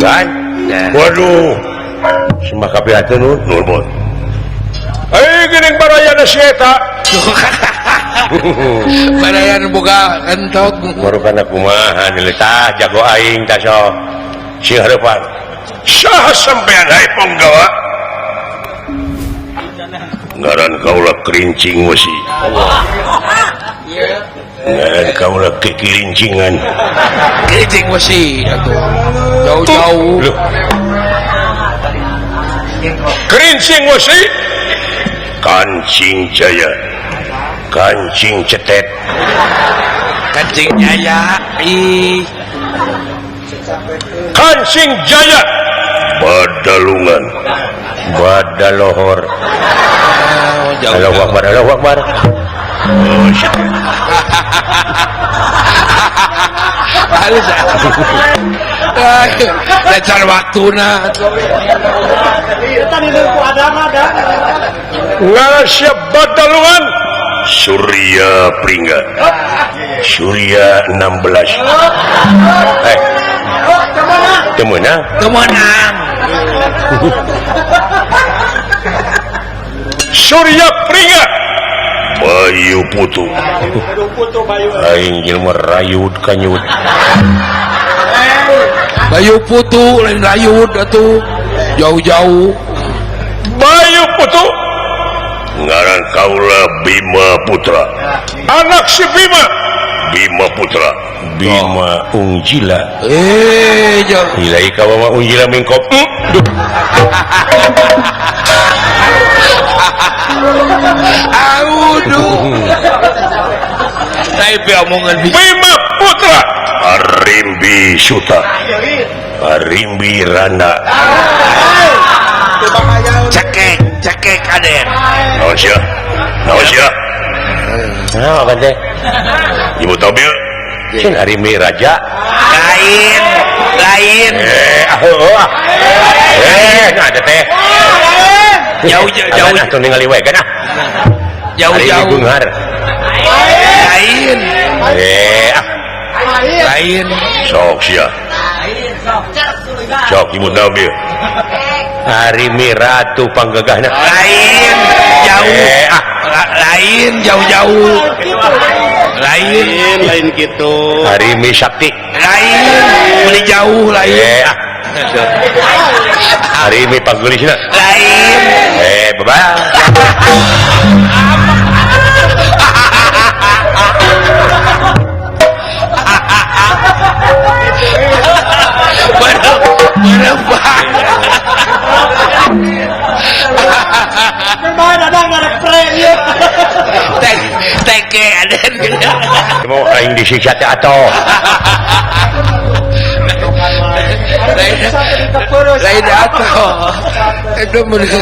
Kan? Waduh. Sembah kabeh atuh nun nuhun. Euy geuning barayana si eta. Barayan boga entok. Baru kana kumaha tah jago aing tah sok. Sing hareupan. Saha sampean hae ponggawa? Ngaran kaula kerincing wesi. Ngaran kaula kekirincingan. Kerincing wesi atuh. Jauh-jauh. Kerincing wesi. Kancing jaya. Kancing cetet. Kancing jaya. Ih. Kancing jaya. Badalungan. Badalohor. Allahu Akbar, Allahu Akbar. Oh, shit. Halus. Lecar waktuna. Ngarasya Badalungan. Surya Pringga. Surya 16. Eh. Temenang. Temenang. Surya Pringga. Bayu Putu. Aing jelema rayud kanyut. Bayu Putu lain rayud atuh. Jauh-jauh. Bayu Putu. Ngaran kaula Bima Putra. Anak si Bima. Bima Putra. Bima Ungjila. Eh, jauh. Hilai kawa mah Ungjila mingkop. Aduh. Tapi omongan Bima Putra. Arimbi Suta. Arimbi Rana. Cekek, cekek aden. Naon sia? Naon sia? Naon kan teh? Ibu Tobil. Cin Arimbi Raja. Lain, lain. Eh, ah. Eh, nah ada teh. Jauh jauh jauh. Atuh ningali we kan ah. Jauh jauh. Beunghar. Lain. Eh, ah. Lain. Sok sia. Sok ibu Tobil. Arimbi Ratu panggegahna. Lain, jauh. Eh, ah. Lain jauh-jauh. Lain, lain gitu. Arimbi Sakti. Lain, beli jauh lain. Eh, ah. Arimbi panggulisna. Lain. Eh, bye-bye. Mau aing disiksa teh atuh. Lain atuh.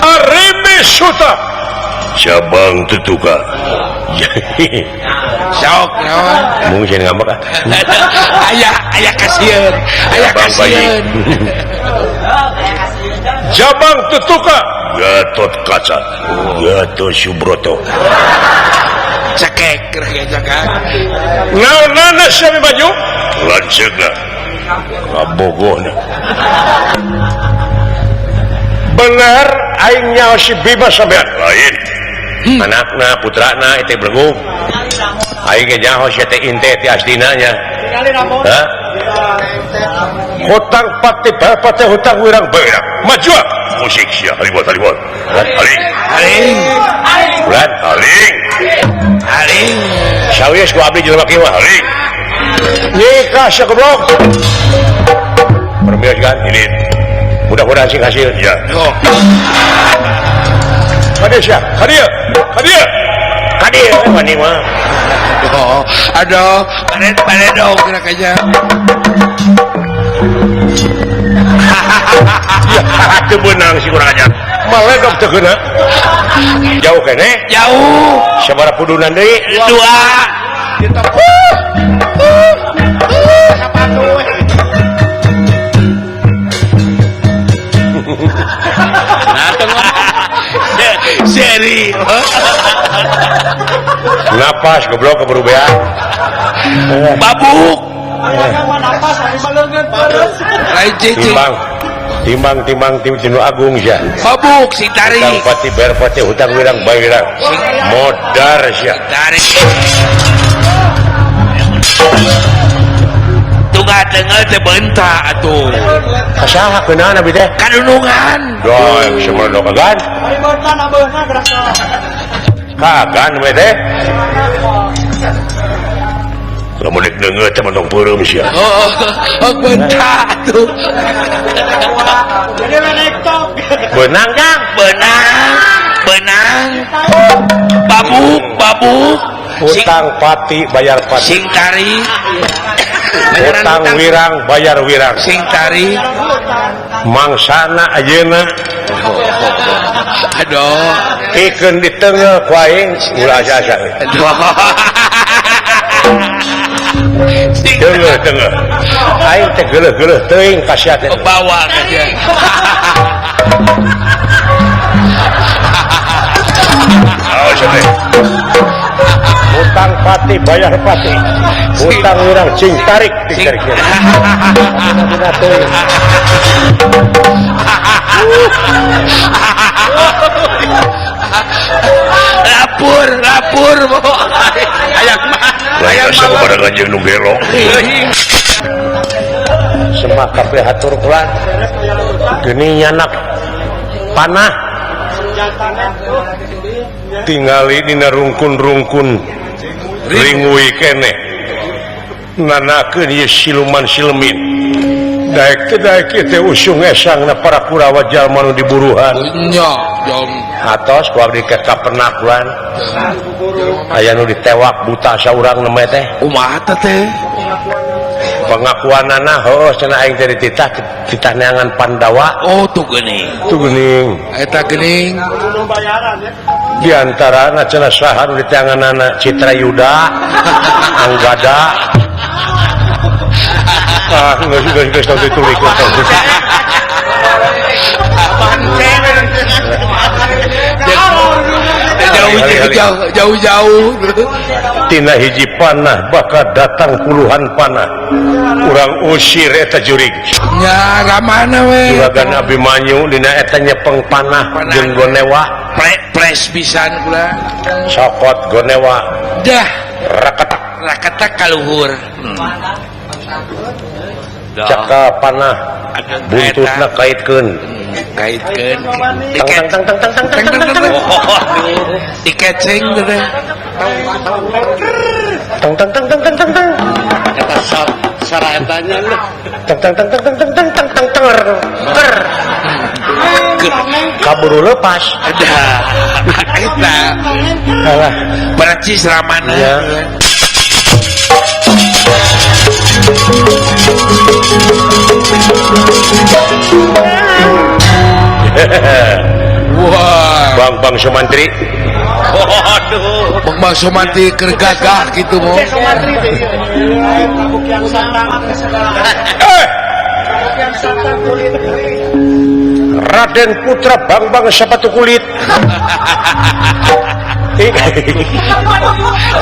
Arimbi Suta. Cabang Tetuka. Sok naon? Mung sieun ngambek ah. Aya aya kasieun. Aya kasieun. Jabang Tetuka. Gatot Kaca. Gatot Subroto. Cekek kerja kan. Naonana sia baju? Lanceukna. Kabogohna. Bener aing nyaho si Bima sampean. Lain. Anakna, putrana itu belenggu. Aing ge nyaho sia teh inte ti asdina nya. Hah? Hutang pati bapak teh hutang wirang beurang. Maju. Musik sia haliwot haliwot. Haling. Haling. Bulan haling. Haling. Sawios ku abdi jelema kieu mah haling. Nikah sia goblok. Permios kan ini. Mudah-mudahan sing hasil ya. Oh. Kadieu sia, kadieu. Kadieu. Kadieu mani mah. Oh, aduh, panen dong kira kayaknya. Ya, teu beunang si kurang ajar. Maledog teu keuna. Jauh keneh? Jauh. Sabaraha pudunan deui? Dua. Seri. Napas goblok keburu beak. Babuk. Lain cicing. Timbang timbang tim Tinu Agung sia. Mabuk si tarik. Hutang pati bayar pati hutang wirang bayar. Modar sia. Tarik. Tunggal tengah teh bentak atuh. Kasaha kunaon abi teh? Kadunungan. Doy, semono kagan. Kagan we teh. Lamun dek deungeut teh mentong peureum sia. Oh, bentak atuh. Benang Kang, benang, benang. Babuk, babuk. Hutang pati bayar pati. Sing tarik. Hutang wirang bayar wirang. Sing tarik. Mangsana ayeuna. Aduh. Pikeun diteunggeul ku aing ulah asa-asa. Aduh. Teunggeul teunggeul. Aing teh geuleuh-geuleuh teuing ka sia teh. Bawa ka sia. Oh, teh. Hutang pati bayar pati. Hutang wirang cing tarik ditarik. Lapur, lapur hayang mah. Hayang mah pada kanjeng nu gelo. Semak kabeh hatur kula. Geni nyanak panah. Tingali dina rungkun-rungkun ringui keneh nanakeun ieu siluman silemin daek teh daek ieu teh usung esangna para Kurawa jalma nu diburuhan nya jom atos ku abdi ke kapenakuan aya nu ditewak buta saurang nembe teh kumaha teh pengakuanana heuh cenah aing teh dititah titah neangan Pandawa. Oh tuh geuning tuh geuning eta geuning di antarana cenah saha nu diteanganana Citra Yuda Anggada ah geus geus geus tong ditulikeun jauh-jauh tina hiji panah bakal datang puluhan panah urang usir eta jurig nya ramana we juragan Abimanyu dina eta nyepeng panah jeung gonewa pres pisan kula sokot gonewa dah rakatak rakatak kaluhur cakal panah buntutna kaitkeun kaitkeun tang tang tang tang tang tang tang tang dikeceng teh tang tang tang tang tang tang tang eta sara etanya tang tang tang tang tang tang tang tang tang ker kaburu lepas ada eta alah percis ramana. Wah, Bang-bang Sumantri. Waduh, Bang-bang Sumantri keur gagah kitu mo. Raden Putra Bang-bang sepatu kulit.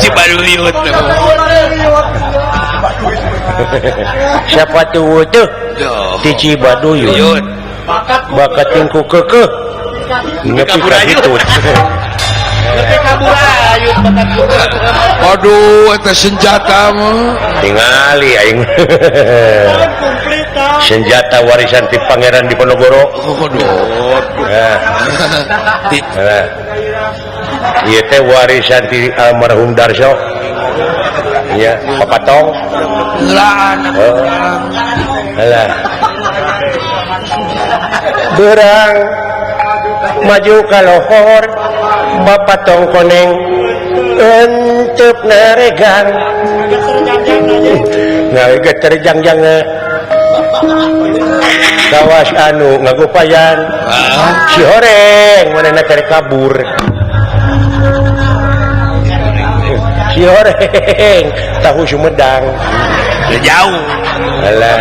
Cibaruyut. Sepatu tuh di Cibaduyut. Bakat tingku kekeh nepi ka hitut. Aduh, eta senjata mah. Tingali aing. Senjata warisan ti Pangeran Diponegoro. Aduh. Nah. Ieu teh warisan ti almarhum Darso. Iya, papatong. Heulaan. Halah. Berang maju ka lohor bapatong koneng entep naregang ngageter jangjang kawas anu ngagupayan si horeng manehna cari kabur si horeng tahu Sumedang jauh alah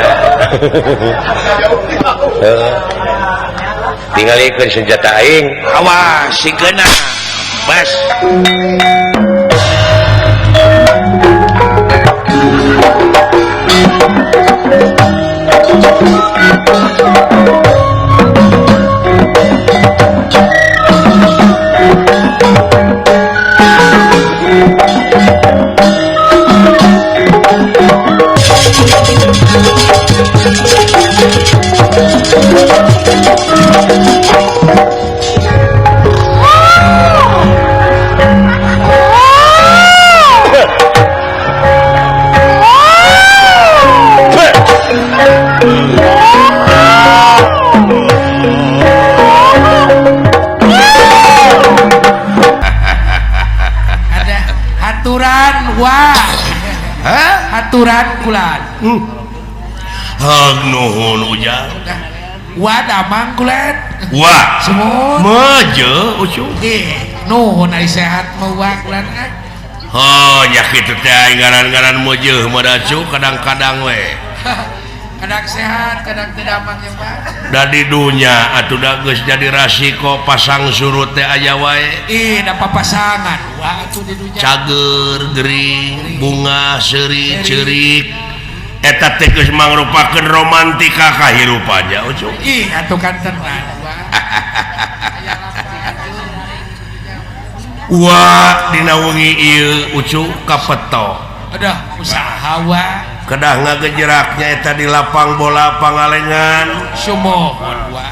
tinggalikeun senjata aing awas sing geuna bas. Aturan kulan. Hag nuhun ujang. Wa damang kulan. Wa. Sumuhun. Meje ucu. Ih, nuhun ai sehat mah wa kulan. Oh, nya kitu teh ngaran-ngaran mejeuh mah da kadang-kadang we. Kadang sehat, kadang teu damang ya, Pak. Da di dunya atuh da geus jadi rasiko pasang surut teh aya wae. Ih, da papasangan wa atuh di dunya. Cager, gering, bunga, seuri, ceurik. Eta teh geus mangrupakeun romantika kahirupan nya, Ucu. Ih, atuh kan tenan wa. Wa dina wengi ieu Ucu kapeto. Aduh, usaha wa. Kedah ngagejeraknya eta di lapang bola Pangalengan. Sumuhun wa.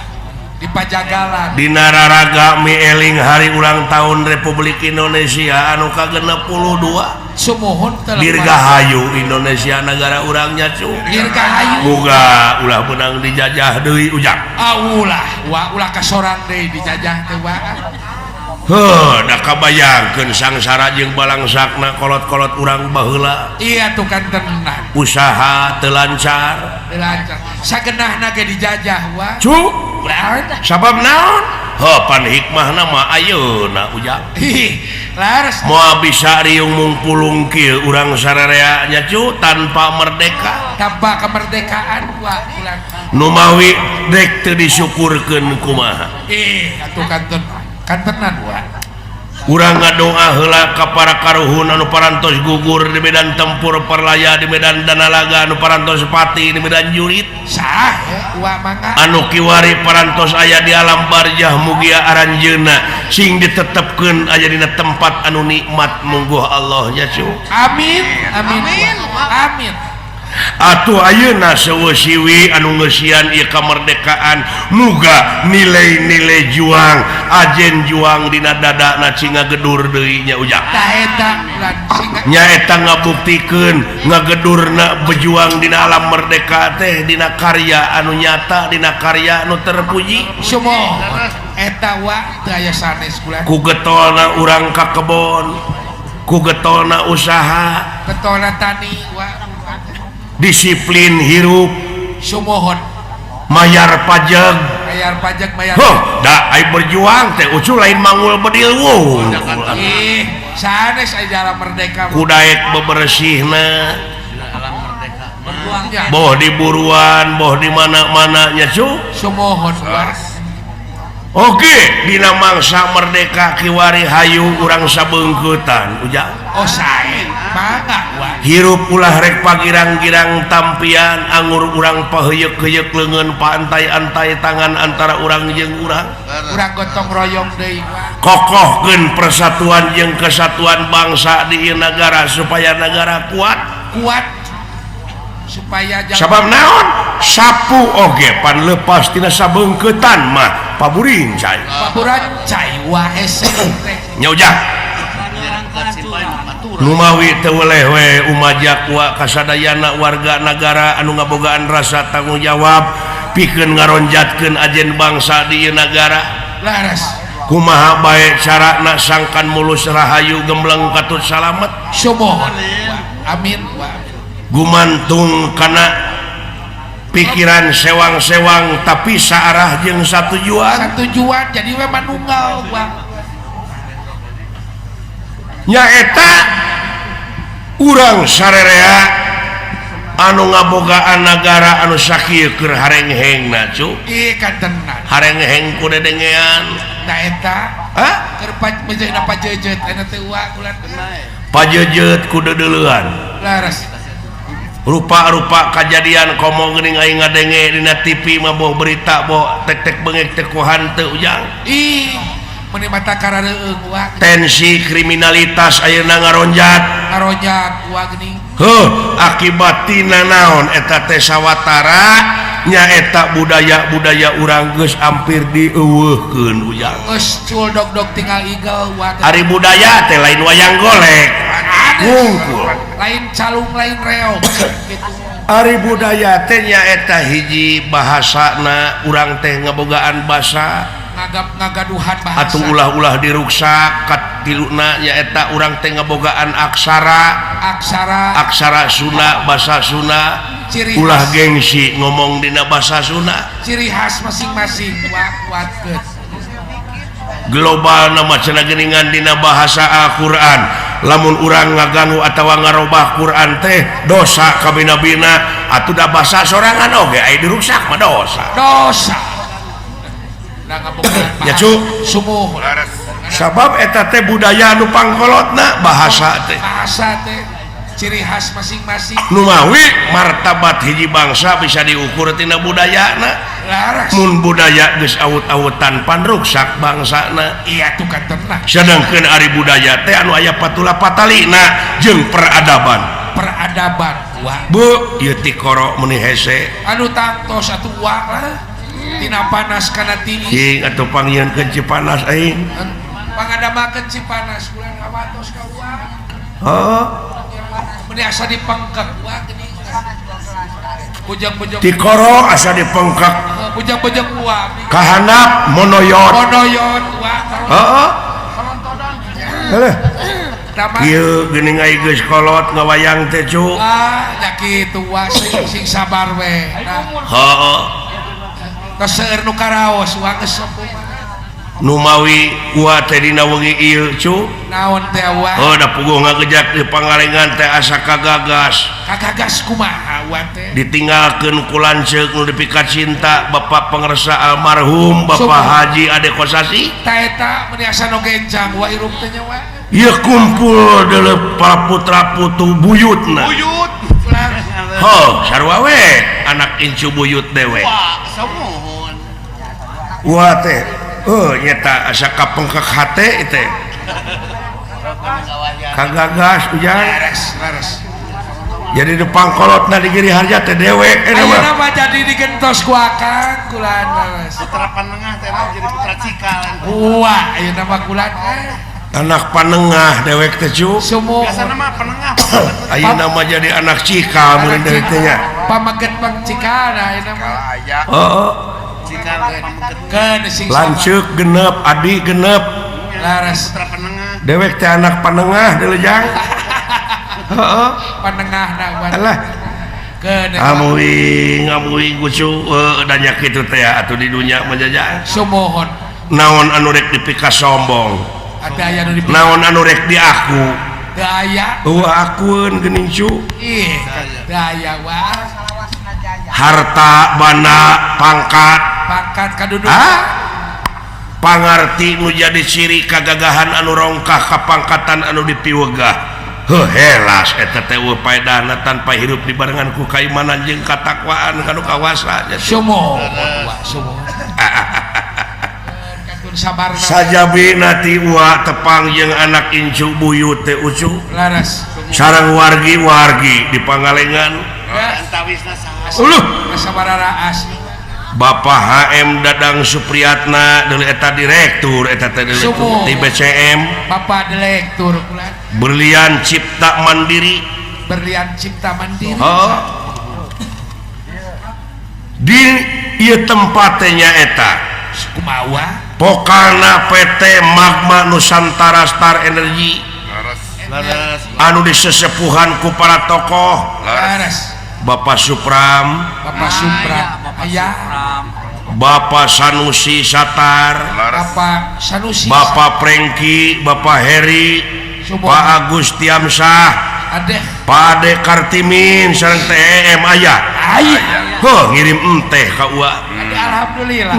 Di Pajagalan. Dina raraga mieling hari ulang tahun Republik Indonesia anu ka-62. Sumuhun teh. Dirgahayu Indonesia negara urangnya cu. Dirgahayu. Muga ulah menang dijajah deui ujang. Ah ulah, wa ulah kasorang deui dijajah teh wa. Heuh, da kabayangkeun sangsara jeung balangsakna kolot-kolot urang baheula. Iya tuh kan tenan. Usaha teu lancar. Teu lancar. Sagenahna ge dijajah wa. Cu, sabab naon? Heuh, pan hikmahna mah ayeuna ujang. Ih, laras. Moal bisa riung mungpulung kieu urang sararea nya cu tanpa merdeka. Tanpa kemerdekaan wa ulang. Nu mawi dek teu disyukurkeun kumaha. Ih, atuh kan tenan. Kan tenan wa. Urang ngadoa heula ka para karuhun anu parantos gugur di medan tempur Perlaya, di medan Danalaga, anu parantos pati di medan jurit. Sah wa mangga. Anu kiwari parantos aya di alam barjah mugia aranjeunna sing ditetepkeun aya dina tempat anu nikmat mungguh Allah nya cu. Amin amin amin. Amin. Atuh ayeuna seueuh siwi anu ngeusian ieu kamerdekaan muga nilai-nilai juang ajen juang dina dadana cing ngagedur deui nya ujang. Tah eta nya eta ngabuktikeun ngagedurna berjuang dina alam merdeka teh dina karya anu nyata dina karya anu terpuji. Sumuhun eta wa teu aya sanes kula. Ku getolna urang ka kebon, ku getolna usaha, getolna tani wa. Disiplin hirup, sumuhun mayar pajak, mayar pajak, mayar. Huh, da ai berjuang teh ucu lain mangul bedil wuh. Ih, sanes aya alam merdeka. Kudaek bebersihna. Alam merdeka. Berjuangnya. Boh di buruan, boh di mana-mana nya cu. Sumuhun wa. Oke, dina mangsa merdeka kiwari hayu urang sabeungkeutan ujang. Oh sae, mangga wa. Hirup ulah rek pagirang-girang tampian angur urang paheuyeuk-heuyeuk leungeun paantai-antai tangan antara urang jeung urang. Urang gotong royong deui wa. Kokohkeun persatuan jeung kesatuan bangsa di ieu nagara supaya nagara kuat. Kuat supaya jangan sabab naon? Sapu oge pan lepas tina sabeungkeutan mah paburin cai. Paburan cai wa hese teh. Nya ujang. Numawi teu weleh we umajak wa kasadayana warga nagara anu ngabogaan rasa tanggung jawab pikeun ngaronjatkeun ajen bangsa di ieu nagara. Laras. Kumaha bae carana sangkan mulus rahayu gembleng katut salamet. Sumuhun. Amin wa. Gumantung kana pikiran sewang-sewang tapi saarah jeung satujuan. Satujuan jadi we manunggal wa. Nyaeta urang sarerea anu ngabogaan nagara anu sakieu keur harenghengna cu. Ih katenan. Harengheng ku dedengean. Tah eta. Hah? Keur pajeuna pajejeut eta teh wa ulah. Pajejeut ku deudeulean. Laras. Rupa-rupa kajadian komo geuning aing ngadenge dina TV mah boh berita boh tek-tek bengek teh ku hanteu ujang. Ih, meuni mata karareueung wa. Tensi kriminalitas ayeuna ngaronjat. Ngaronjat wa geuning. Heuh, akibat tina naon eta teh sawatara nyaeta budaya-budaya urang geus hampir dieuweuhkeun ujang. Geus cul dog-dog tinggal igel wa. Ari budaya teh lain wayang golek. Wungkul. Lain calung lain reog gitu. Ari budaya teh nyaeta hiji bahasana urang teh ngabogaan basa ngagaduhan bahasa. Atuh ulah-ulah diruksak katiluna nyaeta urang teh ngabogaan aksara. Aksara. Aksara Sunda, basa Sunda. Ciri ulah khas. Gengsi ngomong dina basa Sunda. Ciri khas masing-masing kuatkeun. Global nama cenah geuningan dina bahasa Al-Qur'an. Lamun urang ngaganggu atawa ngarobah Quran teh dosa kabina-bina atuh da basa sorangan oge aya diruksak mah dosa. Dosa. Da ngabogaan Ya cu. Sumuh. Sabab eta teh budaya anu pangkolotna bahasa teh. Bahasa teh ciri khas masing-masing. Numawi martabat hiji bangsa bisa diukur tina budayana. Laras. Mun budaya geus awut-awutan pan ruksak bangsana. Iya tuh katenah. Sedangkeun ari budaya teh anu aya patula patalina jeung peradaban. Peradaban wa. Bu, ieu tikoro meuni hese. Anu tangtos atuh wa lah. Tina panas kana tiis. Cing atuh pangieunkeun Cipanas aing. Pangadamakeun Cipanas bulan kawatos ka wa. Heeh. Meuni asa dipengkek wa geuning. Bujang-bujang tikoro asa dipengkek. Bujang-bujang wa. Kahanap monoyot. Monoyot wa. Heeh. Heuh. Tama. Ieu geuning ai geus kolot ngawayang teh cu. Ah, nya kitu wa sing sabar we. Nah. Heeh. Tos seueur nu karaos wa geus sepuh. Numawi wa teh dina wengi ieu cu. Naon teh wa? Oh, da puguh ngagejak di Pangalengan teh asa kagagas. Kagagas kumaha wa teh? Ditinggalkeun ku lanceuk nu dipika cinta Bapak Pangersa almarhum Bapak Sumpah. Haji Ade Kosasi. Ta eta meuni asa nu gencang wa hirup teh nya wa. Ieu kumpul deuleu para putra putu buyutna. Buyut. Ho, sarua we anak incu buyut dewek. Wah, sumuhun. Wa teh oh nyata asa kapengkek hate teh. Kagagas ujang. Laras, laras. Jadi nu pangkolotna di Giri Harja teh dewek eta mah. Ayeuna mah jadi digentos ku akang kulan laras. Putra panengah teh mah jadi putra cikal. Wah, ayeuna mah kulan Anak panengah dewek teh cu. Sumuh. Biasana mah penengah. Ayeuna mah jadi anak cikal meureun dewek teh nya. Pamaget pang cikal ayeuna mah. Heeh. Cikal pameget. Keun sing sabar. Lanceuk genep, adi genep. Laras. Putra penengah. Dewek teh anak panengah deuleu jang. Heeh. Panengahna wa. Alah. Keun eta. Amuing, amuing kucu da nya kitu teh atuh di dunya mah jajang. Sumuhun. Naon anu rek dipika sombong? Ada aya nu dipika. Naon anu rek diaku? Teu aya. Eueuh akueun geuning cu. Ih, teu aya wa. Harta, banda, pangkat. Pangkat kadudukan. Ah? Pangarti nu jadi ciri kagagahan anu rongkah kapangkatan anu dipiwegah. Heuh helas eta teh eueuh paedahna tanpa hirup dibarengan ku kaimanan jeung katakwaan kanu kawasa nya. Sumuhun wa sumuhun. Katun sabarna. Sajabina ti uwa tepang jeung anak incu buyut teh ucu. Laras. Sareng wargi-wargi di Pangalengan. Antawisna saha? Uluh. Asa bararaas. Bapak HM Dadang Supriyatna deuleu eta direktur eta teh deuleu Subuh. di BCM. Bapak direktur kulan. Berlian Cipta Mandiri. Berlian Cipta Mandiri. Oh. Di ieu tempat teh nyaeta Kumaha? Pokana PT Magma Nusantara Star Energy. Laras. Anu disesepuhan ku para tokoh. Laras. Bapak Supram, Bapak Supram, ayah, Bapak Sanusi Satar, Bapak Sanusi, Bapak Prengki, Bapak Heri, Subuh. Pak Agus Tiamsah, Adeh, Pak Ade Kartimin sareng TEM aya. Aya. Heuh ngirim enteh ka ua. Ade alhamdulillah.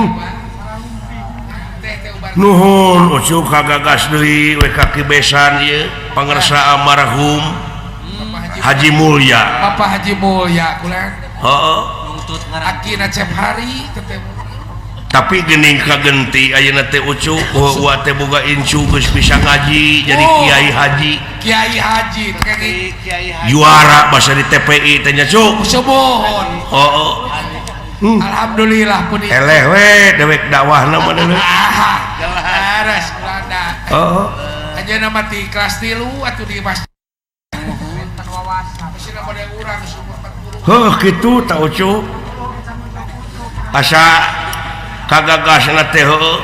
Teh teh ubar. Nuhun ucu kagagas deui we ka kibesan ieu pangersa almarhum Bapak Haji Haji Mulya. Bapak Haji Mulya kula. Heeh. Akina Cep Hari teh. Tapi geuning kagenti ayeuna teh Ucu uwa teh boga incu geus bisa ngaji jadi kiai haji. Kiai haji teh juara basa di TPI teh nya Cu. Subuhun. Heeh. Alhamdulillah pun eleh we dewek dakwahna mah deui. Leres kulana. Heeh. Ayeuna mah ti kelas 3 atuh di masjid. Wawasan bade urang sumur 40. Heuh kitu ta Ucu. Asa kagagasna teh heuh.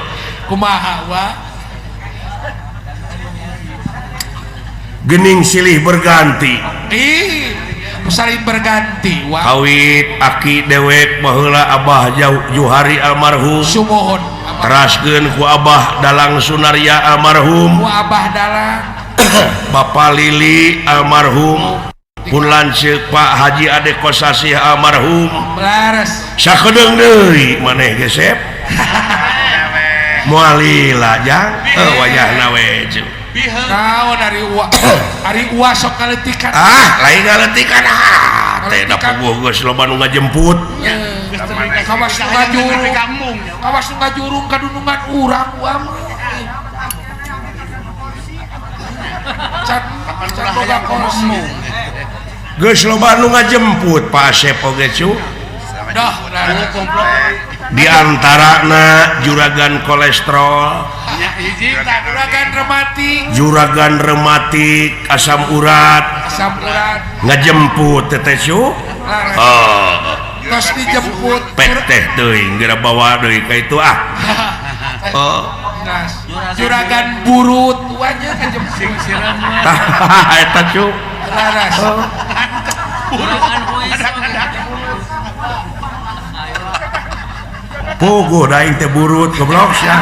Kumaha wa? Geuning silih berganti. Ih, saling berganti wa. Kawit aki dewek baheula Abah Juhari almarhum. Sumuhun. Teraskeun ku Abah Dalang Sunarya almarhum. Ku Abah Dalang. Bapak Lili almarhum. Pun lanceuk Pak Haji Ade Kosasih almarhum. Leres. Sakedeung deui maneh ge Sep. Moal lila jang heuh wayahna we cu. Naon ari uwa? Ari uwa sok kaletikan. Ah, lain kaletikan ah. Teh da puguh geus loba nu ngajemput. Kawas nu ngajurung. Kawas nu ngajurung ka dunungan urang uwa mah. Can boga kursi. Geus loba nu ngajemput Pak Asep oge cu. Dah, di antarana juragan kolesterol, juragan rematik, juragan rematik, asam urat, ngajemput teteh cu. Oh, tos dijemput. Pek teh teuing geura bawa deui ka itu ah. Oh, juragan burut tuanya ngajemput. Tah eta cu. Laras. Puguh da aing teh burut goblok sia.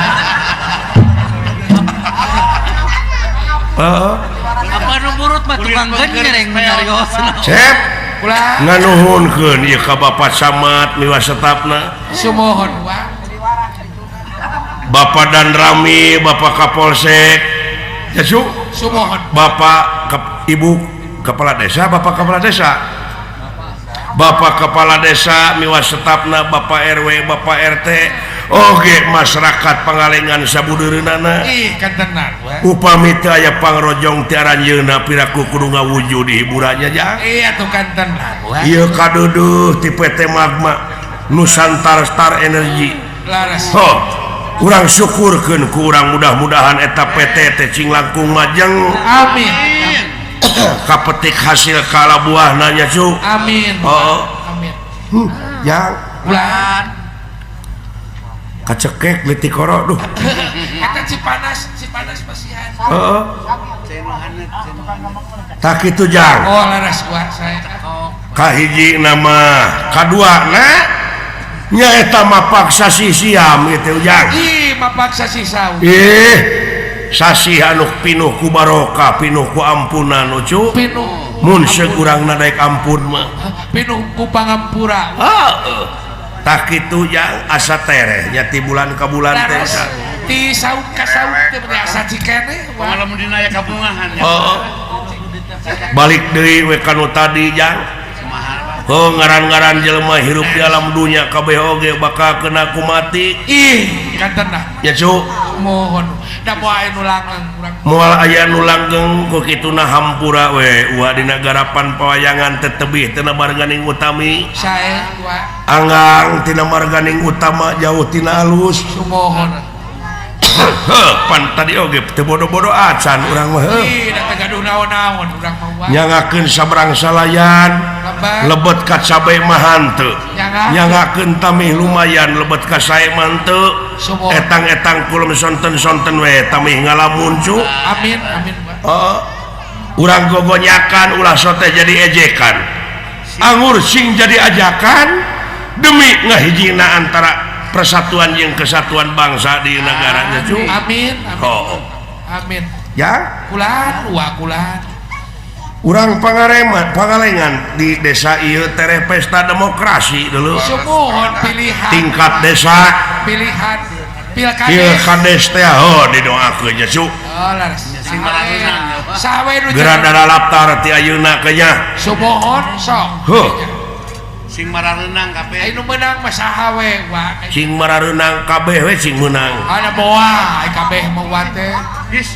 Heeh. Apa nu burut mah tukang genjreng nyarios. Cep, ulah nganuhunkeun ieu ka Bapak Camat miwa setapna. Sumuhun wa. Bapak Danrami, Bapak Kapolsek. Ya cu. Sumuhun. Bapak Ibu Kepala Desa, Bapak Kepala Desa. Bapak Kepala Desa miwa setapna, Bapak RW, Bapak RT, oge masyarakat Pangalengan sabudeureunana. Ih, kantenan we. Upami teu aya pangrojong ti aranjeunna piraku kudu ngawujud di hiburannya jang. Iya tuh kantenan we. Ieu kaduduh ti PT Magma Nusantara Star Energy. Laras. Ho, urang syukurkeun ku urang mudah-mudahan eta PT teh cing langkung majeng. Amin. Kapetik hasil kala buah nanya cu. Amin. Oh, amin. Yang bulan kacekek leutik koro duh. Eta Cipanas, Cipanas pasihan. Heeh. Tak kitu jang. Oh, laras gua saya. Kahiji nama, kadua na nyaeta mapak sasih siam gitu jang. Ih, mapak sasih saum. Ih. Sasih anu pinuh ku barokah, pinuh ku ampunan ucu. Pinuh. Mun seurang nadaek ampun mah. Pinuh ku pangampura. Heeh. Tah kitu jang asa tereh nya ti bulan ka bulan teh. Ti saum ka saum teh asa cikene. Lamun dina aya kabungahan. Heeh. Balik deui we kanu tadi jang. Heuh ngaran-ngaran jelema hirup di alam dunya kabeh oge bakal kena ku mati. Ih, kantenah. Ya cu. Mohon da moal aya nu langgeng urang. Moal aya nu langgeng ku kituna hampura we uwa dina garapan pawayangan teh tebih tina marganing utami. Sae wa. Anggang tina marganing utama jauh tina alus. Sumuhun. Heuh, pan tadi oge teu bodo-bodo acan urang mah. Ih, da teu gaduh naon-naon urang mah wa. Nyangakeun sabrang salayan. Lebet ka cabe mah hanteu. Nyangakeun tamih lumayan lebet ka sae mah henteu. Etang-etang kulem sonten-sonten we tamih ngalamun cu. Amin, amin. Heeh. Urang gogonyakan ulah sote jadi ejekan. Angur sing jadi ajakan demi ngahijina antara persatuan jeung kesatuan bangsa di negaranya cu. Amin, amin. Oh. Amin. Ya, kulan wa kulan. Urang Pangalengan di desa ieu tereh pesta demokrasi dulu. Sumuhun pilihan. Tingkat desa pilihan. Pilkades teh heuh didoakeun nya cu. Oh leres. Sing marareunang. Saha we nu Geura daralaptar ti ayeuna ke nya. Sumohon sok. Heuh. Sing marareunang kabeh. Aya nu meunang mah saha we wa. Sing marareunang kabeh we sing meunang. Ana moal ai kabeh mah wa teh.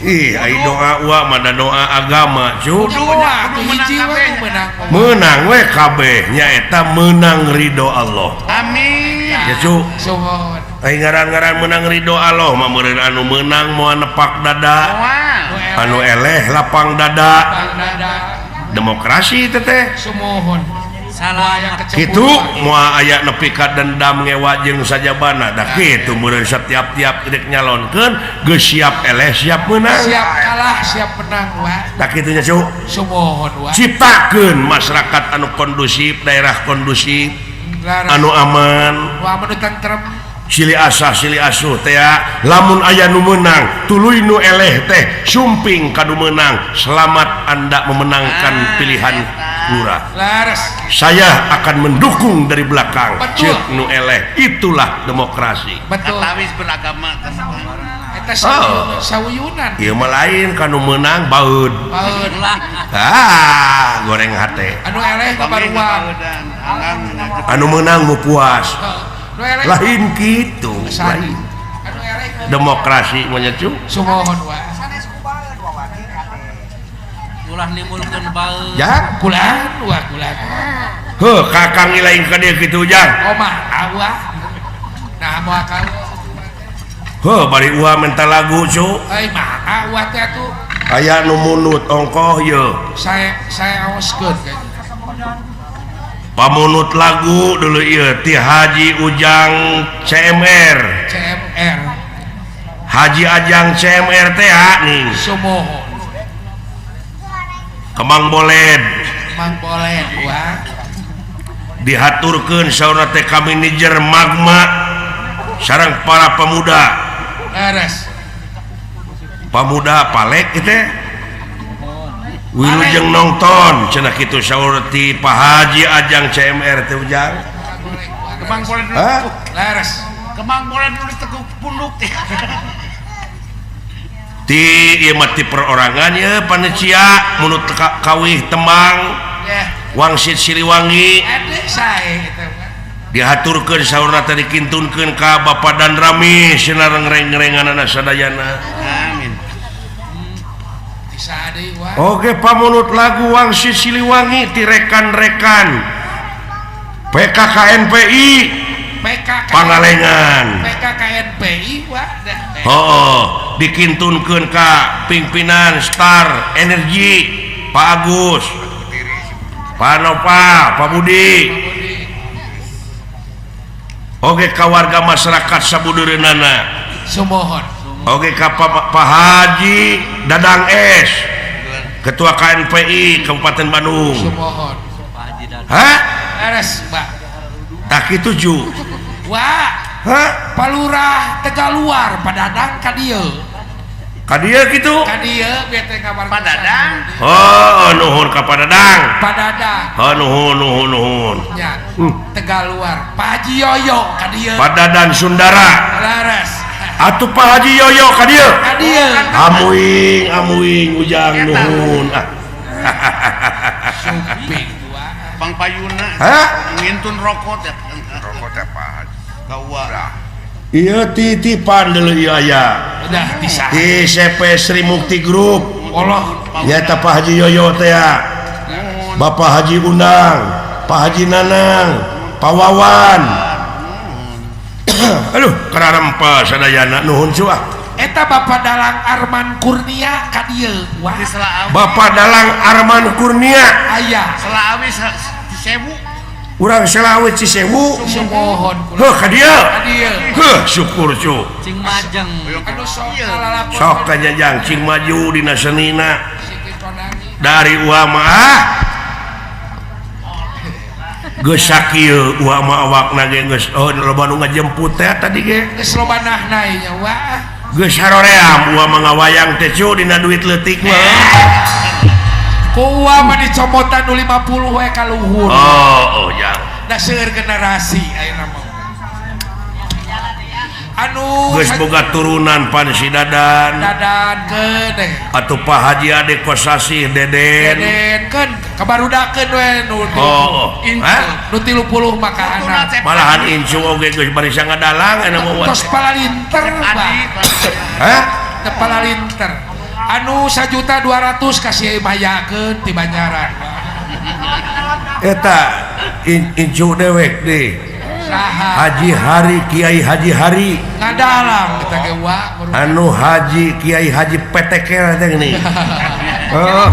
Ih, ai doa wa mah da doa agama cu. Doa Kudu meunang hiji we kabeh. nu meunang. Meunang we kabeh nyaeta meunang ridho Allah. Amin. Ya cu. Sumohon. Ai ngaran-ngaran meunang ridho Allah mah meureun anu meunang moal nepak dada. Moal. Anu eleh lapang dada. Lapang dada. Demokrasi teh teh. Sumohon. Salah Yang kecebur. Kitu moal aya nepi ka dendam ngewa jeung sajabana. Da kitu meureun setiap-tiap rek nyalonkeun geus siap eleh siap meunang. Siap kalah siap menang wa. Da kitu nya cu. Sumohon wa. Ciptakeun masyarakat anu kondusif, daerah kondusif, Laras. anu aman. Wa anu tentrem. Silih asah silih asuh teh lamun aya nu meunang tuluy nu eleh teh sumping ka nu meunang. Selamat Anda memenangkan pilihan lurah. Laras. Saya akan mendukung dari belakang. Betul. Ceuk nu eleh, itulah demokrasi. Betul. Katawis beragama. Eta Oh. sawuyunan. Ieu mah lain ka nu meunang baeud. Baeud. Ah, goreng hate. Anu eleh kabaruang. Anu meunang nu puas. Nu eleh Lain kitu. sari. Lain. Anu eleh Demokrasi mah nya cu. Sumohon wa. Ulah nimbulkeun baeud. Ya, Kulan wa kulan. heuh kakang lain ka dieu kitu Ujang. Omah awa. Nah moal ka. Heuh bari uah minta lagu cu. Euy mah awa teh atuh. Aya nu munut ongkoh ye. Saya aoskeun kayaknya. Pamunut lagu dulu ieu ti Haji Ujang CMR. CMR. Haji Ajang CMR teh nih. Sumohon. Kemang Boled. Kemang Boled wah. Dihaturkeun saurna teh ka manajer Magma sareng para pemuda. Leres. Pemuda palek ieu teh. Wilujeng nonton cenah kitu saur ti Pak Haji Ajang CMR teh Ujang. Kemang Boled dulu. Hah? Leres. Kemang Boled dulu tekuk punduk teh. Ti ieu mah ti perorangan ye panitia munut kawih tembang. Wangsit Siliwangi. Ade sae eta mah. Dihaturkeun saurna teh dikintunkeun ka Bapak dan Rami sinareng reng-renganana sadayana. Amin. Oke pamunut lagu Wangsit Siliwangi ti rekan-rekan PKKNPI Pangalengan. PKKNPI wah. Oh, dikintunkeun ka pimpinan Star Energi Pak Agus, Pak Nova, Pak Budi. Oke ka warga masyarakat sabudureunana. Sumohon. Oke ka Pak Haji Dadang S, Ketua KNPI Kabupaten Bandung. Sumohon. Hah? Leres, Mbak. Tak kitu ju. Wah. Hah? Palurah Tegaluar Padadang ka dieu. Ka dieu kitu? Ka dieu bete kabar Padadang. Oh, nuhun ka Padadang. Padadang. Oh, nuhun nuhun nuhun. Ya. Tegaluar. Pak Haji Yoyo ka dieu. Padadan Sundara. Leres. Atuh Pak Haji Yoyo ka dieu. Ka dieu. Amuing amuing Ujang nuhun. Ah. Suping dua. Bang Payuna. Hah? Ngintun rokok teh. Rokok teh Pak Haji. Kawa. Ieu titipan deuleu ieu aya. Udah bisa. Di CP Sri Mukti Group. Allah. Nyaeta Pak Haji Yoyo teh. Bapak Haji Undang, Pak Haji Nanang, Pak Wawan. Aduh, kararempa sadayana nuhun cu ah. Eta Bapak Dalang Arman Kurnia ka dieu. Wah. Di Selaawi. Bapak Dalang Arman Kurnia. Aya. Selaawi Cisewu. Urang Selaawi Cisewu. Sumohon kula. Heuh ka dieu. Ka dieu. Heuh syukur cu. Cing majeng. Anu sok kalalakon. Sok kajajang cing maju dina senina. Dari uama ah. Geus sakieu uama awakna ge geus oh loba nu ngajemput teh tadi ge. Geus loba nahnai nya wa. Geus haroream uama ngawayang teh cu dina duit leutik mah. Ku uama dicomotan nu 50 we ka luhur. Oh, oh jang. Da seueur generasi ayeuna mah. Anu geus boga turunan pan si Dadan. Dadan keun atuh Pak Haji Ade Kosasih Deden. Deden keun kabarudakeun we nu. Oh, nu 30 mah ka anak. Malahan incu oge geus barisa ngadalang anu mah. Tos palalinter Hah? Teu palalinter. Anu 1.200.000 kasih mayakeun ti Banjaran. Eta incu dewek deh. Saha? Haji Hari Kiai Haji Hari ngadalang kita ge wa anu Haji Kiai Haji Petekel teh geuning. Heeh.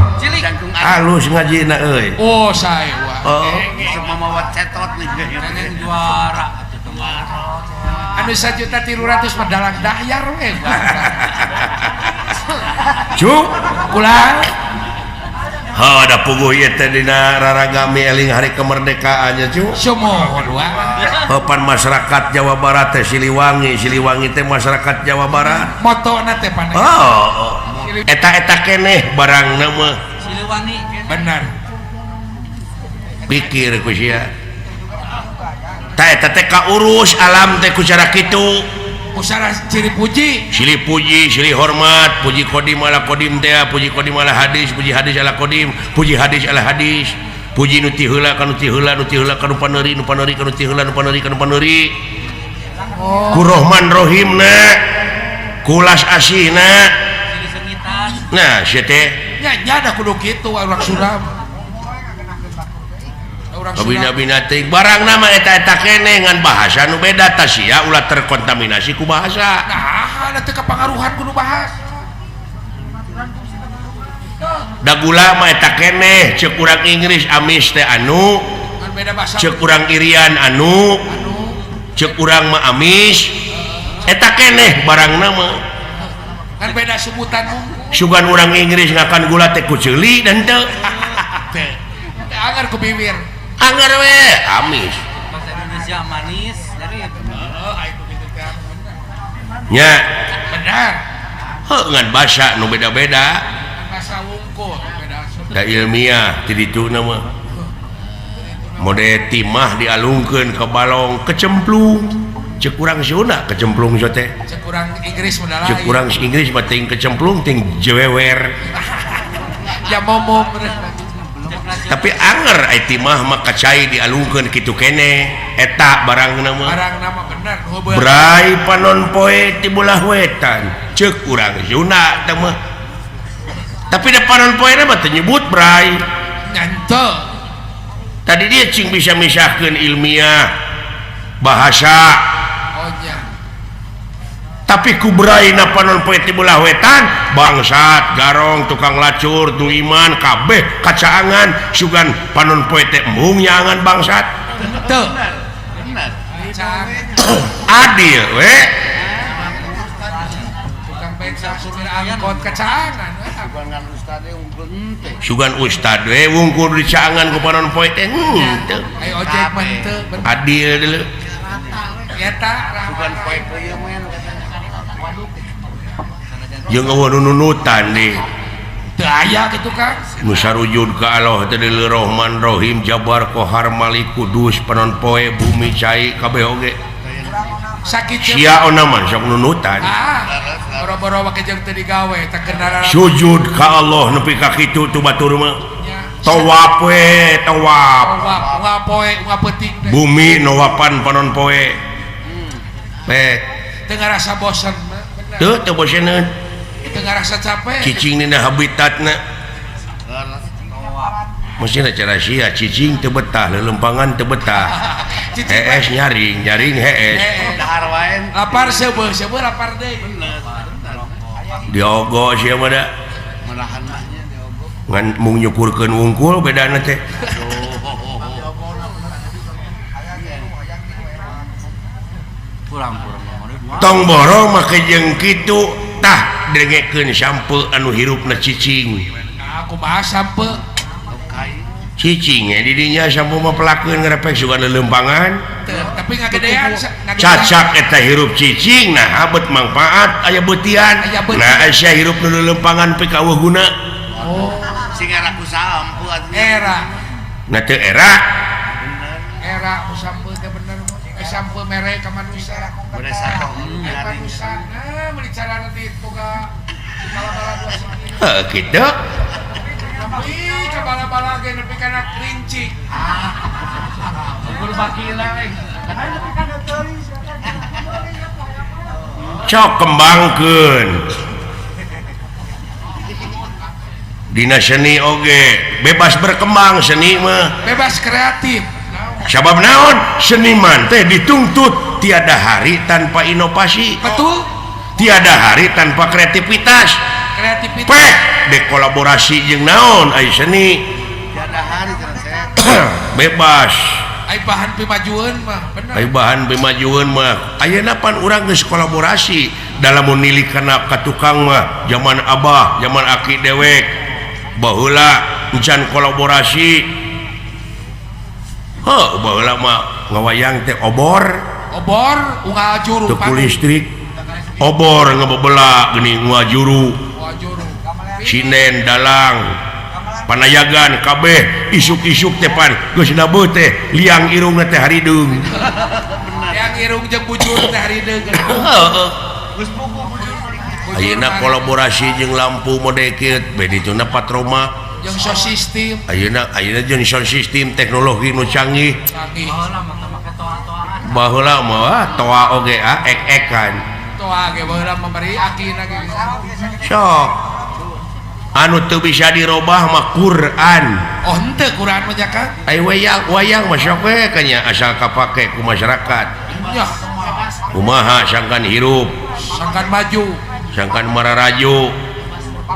Alus ngajina euy. Oh sae wa. Oh. Semua mawa cetot nih. Pengen juara atuh Anu 1.300.000 mah dalang dahyar we. Cu ulang. Ha da puguh ieu teh dina raragami eling hari kemerdekaannya cu. Sumuhun wa. Papan masyarakat Jawa Barat teh Siliwangi, Siliwangi teh masyarakat Jawa Barat. Motona teh pan. Oh. Eta-eta keneh barangna mah. Siliwangi bener. Pikir ku sia. Tah eta teh kaurus alam teh ku cara kitu. Usara ciri puji, silih puji, silih hormat, puji kodim ala kodim teh, puji kodim ala hadis, puji hadis ala kodim, puji hadis ala hadis, puji nu ti heula ka nu ti heula, nu ti heula ka nu paneuri, nu paneuri ka nu ti heula, nu paneuri ka nu paneuri. Oh. Ku Rohman Rohimna, kulas asihna. Nah, sia teh nya nya da kudu kitu urang Sunda. Bina-bina teuing barang nama eta-eta keneh ngan bahasa nu beda tah sia ulah terkontaminasi ku bahasa. Nah, teu kapangaruhan ku nu bahas. Da gula mah eta keneh ceuk urang Inggris amis teh anu, ceuk urang Irian anu, ceuk urang mah amis. Eta keneh barang nama. Kan beda sebutan. Sugan urang Inggris ngakan gula teh ku ceuli dan teu. Teu anger ku bibir. Anger we amis. Bahasa Indonesia manis dari nya benar. Heuh ngan basa nu beda-beda. Bahasa wungkul beda. Da ilmiah ti dituna mah. Mode timah dialungkeun ke balong kecemplung. Ceuk urang Sunda kecemplung so teh. Ceuk urang Inggris mah lain. Ceuk urang Inggris mah ting kecemplung ting jewewer. Ya momong. Tapi anger ai timah mah kacai dialungkeun kitu keneh eta barangna mah. Barangna mah bener. Bray panon poe ti belah wetan ceuk urang Sunda teh mah. Tapi da panon poe mah teu nyebut bray. Nya henteu. Tadi dia cing bisa misahkeun ilmiah bahasa. Oh nya. Tapi ku bray na panon poe ti belah wetan bangsat garong tukang lacur nu iman kabeh kacaangan sugan panon poe teh embung nyaangan bangsat. Henteu. Bener. Adil we. Tukang becak supir angkot kacaangan. Sugan ustad we wungkul dicaangan ku panon poe teh henteu. Ayo ojek mah henteu. Adil deuleu. Eta sugan poe ieu mah jeung eueuh nu nunutan deui. Teu aya kitu Kang. Nu sarujud ka Allah teh deuleu Rahman Rahim Jabar Kohar Malik Kudus panon poe bumi cai kabeh oge. Sakit sia ona mah sok nunutan. Ah, boro-boro wake jeung teu digawe teh kendaraan. Sujud ka Allah nepi ka kitu tu batur mah. Tawaf we, tawaf. Tawaf, unggal poe, unggal peuting teh. Bumi nawapan panon poe. Pek. Teu ngarasa bosen. Teu teu boseneun. Teu ngarasa capek. Cicing dina habitatna. Mesti cara sia cicing teu betah, lelempangan teu betah. Hees nyaring, nyaring hees. Dahar wae. Lapar seubeuh, seubeuh lapar deui. Diogo sia mah da. Manahan mah nya diogo. Ngan mung nyukurkeun wungkul bedana teh. Kurang-kurang. Tong borong make jeung kitu tah dengekeun sampe anu hirupna cicing. Nah, kumaha sampe? Cicing di dinya sampe mah pelakeun ngarepek sugan lelempangan. Tapi ngagedean cacak eta hirup cicing nah abet mangfaat aya beutian. Nah sia hirup nu lelempangan pika eueuh guna. Oh, sing era ku sampe atuh. Era. Nah teu era. Era ku sampe teh bener. Sampe mere ka manusia. Nah, meuli cara nanti boga bala-bala dua segi. Heuh kitu. Tapi ka bala-bala ge nepi kana kerincik. Ukur bakila we. Cok kembangkeun. Dina seni oge bebas berkembang seni mah. Bebas kreatif. Sabab naon seniman teh dituntut tiada hari tanpa inovasi. Betul. Tiada hari tanpa kreativitas. Kreativitas. Pek dekolaborasi jeung naon ai seni. Tiada hari cenah bebas. Ai bahan pimajueun mah bener. Ai bahan pimajueun mah. Ayeuna pan urang geus kolaborasi dalam nilik kana ka tukang mah zaman abah, zaman aki dewek. Baheula encan kolaborasi. Heuh, baheula mah ngawayang teh obor. Obor unggal juru teu ku listrik. Obor ngebebela geuning unggal juru. Sinden dalang panayagan kabeh isuk-isuk teh pan geus nabeuh teh liang irungna teh harideung. Liang irung jeung bujur teh harideung. Heeh. Geus buku bujur. Ayeuna kolaborasi jeung lampu mode kieu beh dituna patroma jeung sound system. Ayeuna ayeuna jeung sound system teknologi nu canggih. Canggih. Baheula mah toa oge ah ek-ekan. Toa ge baheula mah bari akina ge. Sok. Anu teu bisa dirobah mah Quran. Oh henteu Quran mah jaka. Ai wayang wayang mah sok we kanya asal kapake ku masyarakat. Nya. Kumaha sangkan hirup, sangkan maju, sangkan mararaju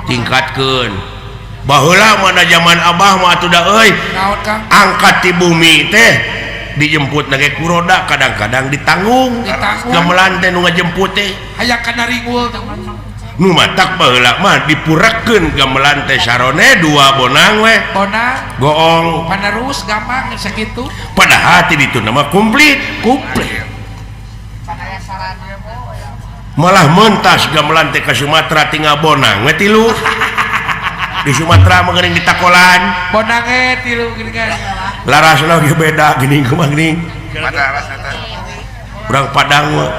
tingkatkeun. Baheula mah da zaman abah mah atuh da euy. Angkat ti bumi teh dijemput na ge ku roda kadang-kadang ditanggung. Gamelan teh nu ngajemput teh. Hayang kana ringul teh. Nu matak baheula mah dipurakeun gamelan teh sarone dua bonang we. Bonang goong panerus gampang sakitu. Padahal ti ditu mah komplit, komplit. Malah mentas gamelan teh ka Sumatera tinggal bonang we tilu. Di Sumatera mah geuning ditakolan. Bonang ge tilu geuning. Larasna ge beda geuning kumaha geuning. Urang Padang mah.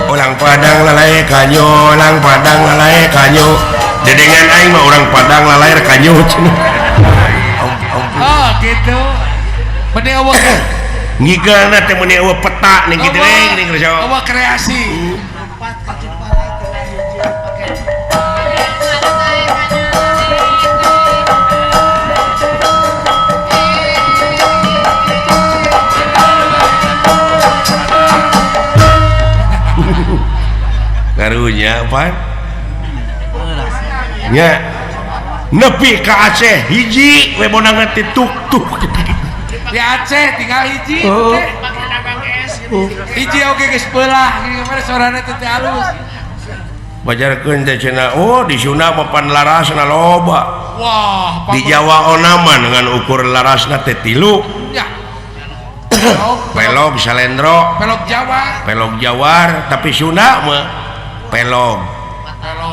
Orang Padang lalae kanyo, orang Padang lalae kanyo. Dedengan aing mah orang Padang lalae kanyo cenah. Oh, gitu. Meni eueuh ngigeulna teh meni eueuh peta ning kitu we geuning geus. Eueuh kreasi. Karunya pan nya nepi ka Aceh hiji we bonangna teh tuk-tuk di Aceh tinggal hiji teh hiji oge geus beulah gimana sorana teh alus bajarkeun teh cenah oh di Sunda mah pan larasna loba. Wah, di Jawa onaman dengan ukur larasna teh tilu nya. Pelog salendro, pelog Jawa, pelog Jawar, tapi Sunda mah pelog,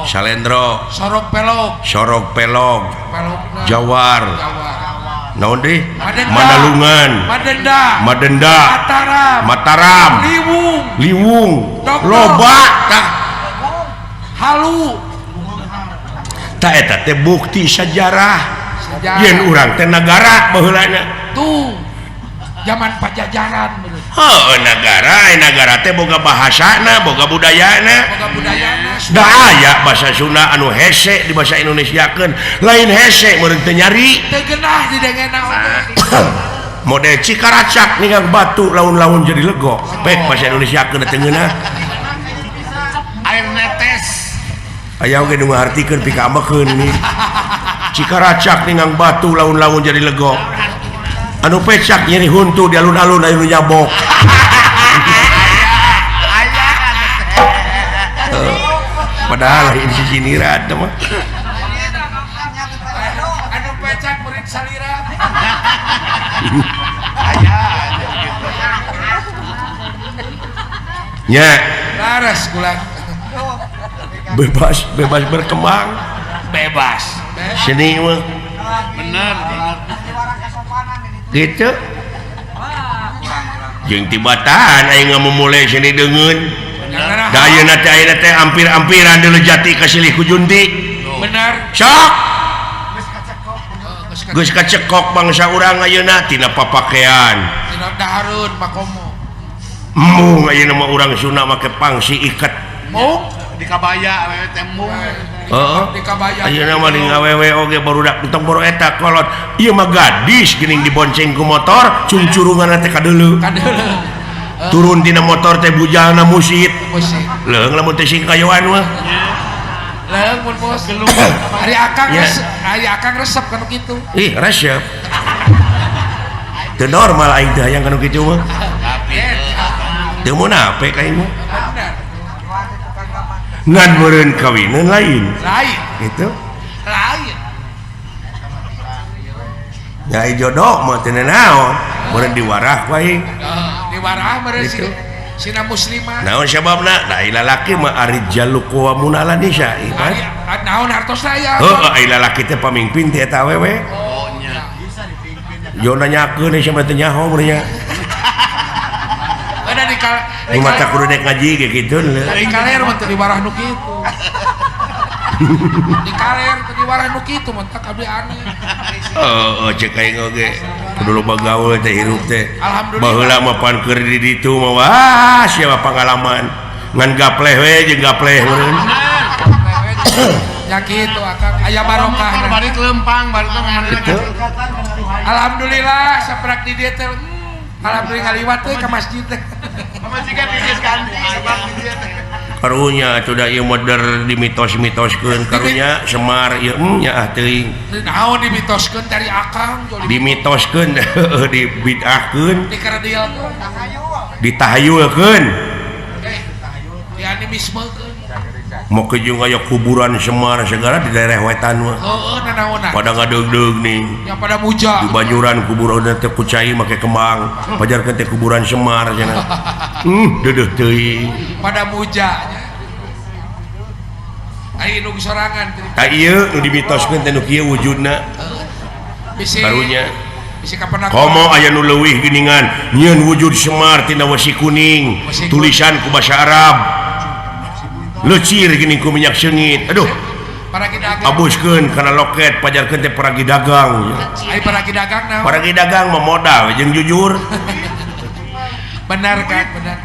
salendro, sorog pelog, sorog pelog, Jawar, naon deui? Madalungan, Madenda, Madenda, Mataram, Mataram, Liwung, Liwung, loba tah, halu, tah eta teh bukti sejarah, yen urang teh nagara baheulana. Tuh. Zaman Pajajaran bener. Heuh, nagara, nagara teh boga bahasana, boga budayana. Boga budayana. Da aya bahasa Sunda anu hese di bahasa Indonesiakeun, lain hese meureun teu nyari. Teu geunah didengena oge. Model Cikaracak ningang batu laun-laun jadi lego. Baik bahasa Indonesiakeun teu ngeunah. Air netes. Aya oge nu ngahartikeun pikaambekeun ini. Cikaracak ningang batu laun-laun jadi lego. Anu pecak nyeri huntu di alun-alun aya nu nyabok. Padahal lain sisiniran teh mah. Anu pecak murid salira. Aya. Nya. Laras kula. Bebas, bebas berkembang. Bebas. Seni mah. Bener. Gitu. Jeung tibatan aing ngamumule sini deungeun. Da ayeuna teh hampir-hampiran deuleu jati ka silih ku junti. Benar. Sok. Geus kacekok bangsa urang ayeuna tina papakean. Tina dahareun makomo. Mung ayeuna mah urang Sunda make pangsi iket. Mung di kabaya we teh mung. Heeh. Di kabaya. Ayeuna mah di ngawewe oge barudak entong boro eta kolot. Ieu mah gadis geuning dibonceng ku motor, cungcurunganna teh kadeuleu. Kadeuleu. Turun tina motor teh bujalna musit. Musit. Leung lamun teh sing kayoan mah. Leung mun bos. Ari akang ari akang resep kanu kitu. Ih, resep. Teu normal aing teh hayang kanu kitu mah. Teu munafik aing mah. Ngan meureun kawinan lain. Lain. Gitu. Lain. Ya jodoh mah teu naon, meureun diwarah ku aing. Diwarah meureun sina muslimah. Naon sababna? Da lalaki mah arijalu qawwamuna 'alan nisa. Naon hartosna aya? Heuh, ai lalaki teh pamimpin teh eta awewe. Oh nya. Bisa dipimpin. Yo nanyakeun sia mah teu nyaho meureun nya. Ada di di mata kudu dek ngaji ge kitu di kaler mah teu diwarah nu kitu. Di kaler teu diwarah nu kitu mah tak abdi aneh. Heeh, cek aing oge kudu loba gaul teh hirup teh. Alhamdulillah. Baheula mah pan keur di ditu mah wah sia pangalaman. Ngan gapleh we jeung gapleh meureun. Nya kitu akang aya barokah. Bari lempang bari teh. Alhamdulillah saprak di dieu teh. Alhamdulillah ngaliwat teh ka masjid teh. Pamajikan geus ganti sebab di dieu teh. Karunya atuh da ieu moder dimitos-mitoskeun karunya Semar ieu nya ah teuing. Naon dimitoskeun dari akang dimitoskeun dibid'ahkeun dikaradilkeun ditahayulkeun dianimismekeun. Make jeung aya kuburan Semar segala di daerah wetan mah. Heeh, nanaonan. Pada ngadeugdeug nih. Ya pada muja. Di Banyuran kuburan teh ku cai make kembang, pajarkeun teh kuburan Semar cenah. Deudeuh teuing. Pada muja nya. Ari nu sorangan teh. Tah ieu nu dimitoskeun teh nu kieu wujudna. Bisi karunya. Bisi kapenak. Komo aya nu leuwih geuningan, nyieun wujud Semar tina wesi kuning, tulisan ku basa Arab. Lecir gini ku minyak sengit. Aduh. Paragi dagang. Abuskeun kana loket pajarkeun teh paragi dagang. Ai paragi dagang naon? Paragi dagang mah modal jeung jujur. Benar kan, benar.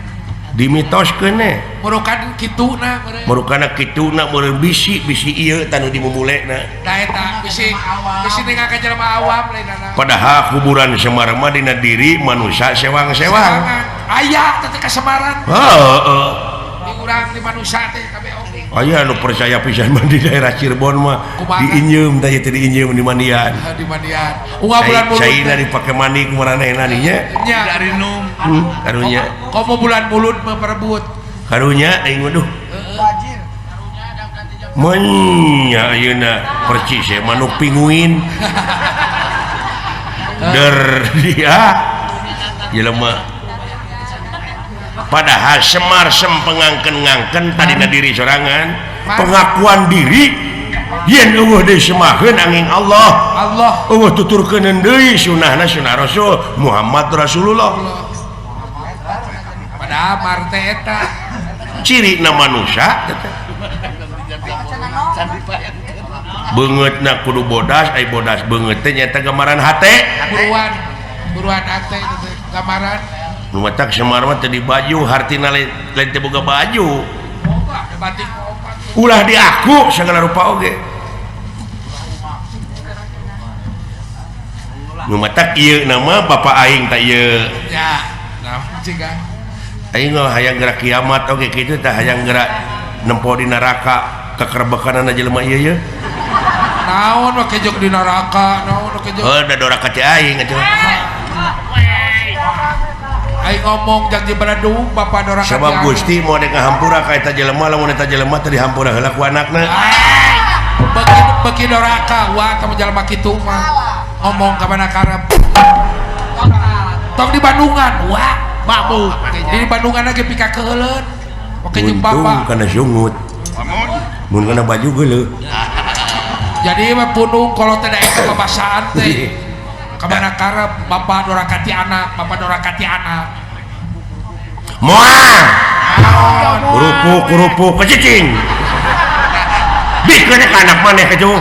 Dimitoskeun ne. Murukan kituna meureun. Murukana kituna meureun bisi-bisi ieu tanu dimumulena. Da eta bisi bisi ningal ka jelema awam lain na. Padahal kuburan Semar mah dina diri manusia sewang-sewang. Aya teh ka Semaran. Heeh. Urang di manusia teh kabeh oge. Aya nu percaya pisan mah di daerah Cirebon mah diinjeum teh teh diinjeum di mandian. Di mandian. Unggal bulan mulut. Caina dipake mandi ku maranehna nya. Nya. Darinum. Karunya. Komo bulan mulut mah perebut. Karunya aing waduh. Wajir. Menya ayeuna percis e manuk pinguin. Der dia. Jelema. Padahal Semar sempengangken-ngangken tadina diri sorangan pengakuan diri yen eueuh deui semaheun angin Allah Allah eueuh tuturkeun deui sunahna sunah Rasul Muhammad Rasulullah. Padahal mar teh eta cirina manusia beungeutna kudu bodas ai bodas beungeut teh nyaeta gambaran hate buruan buruan hate teh gambaran. Nu matak Semar mah teu di baju hartina lain teu boga baju. Ulah diaku segala rupa oge. Nu matak ieu nama bapak aing tah ieu. Ya, naon ciga. Aing mah hayang gerak kiamat oge kitu tah hayang gerak nempo di neraka kekerbekanana jelema ieu ye. Naon we kejok di neraka, naon we kejok. Heuh da doraka teh aing atuh. Aing ngomong janji beradung bapak doraka. Sabab Gusti mau dek ngahampura ka eta jelema lamun eta jelema teh dihampura heula ku anakna. Beki beki doraka wah kamu jelema kitu mah. Ngomong ka mana karep. Tong di Bandungan wah mabuk. Di Bandungan ge pika keuheuleun. Oke jeung bapak. Untung kana sungut. Mun kana baju geuleuh. Jadi mah punung kalau teh daek babasaan teh. Kamana karep bapak dorakati anak, bapak dorakati anak. Moal. Kerupuk-kerupuk kecicing. Bikeun ka anak maneh kitu.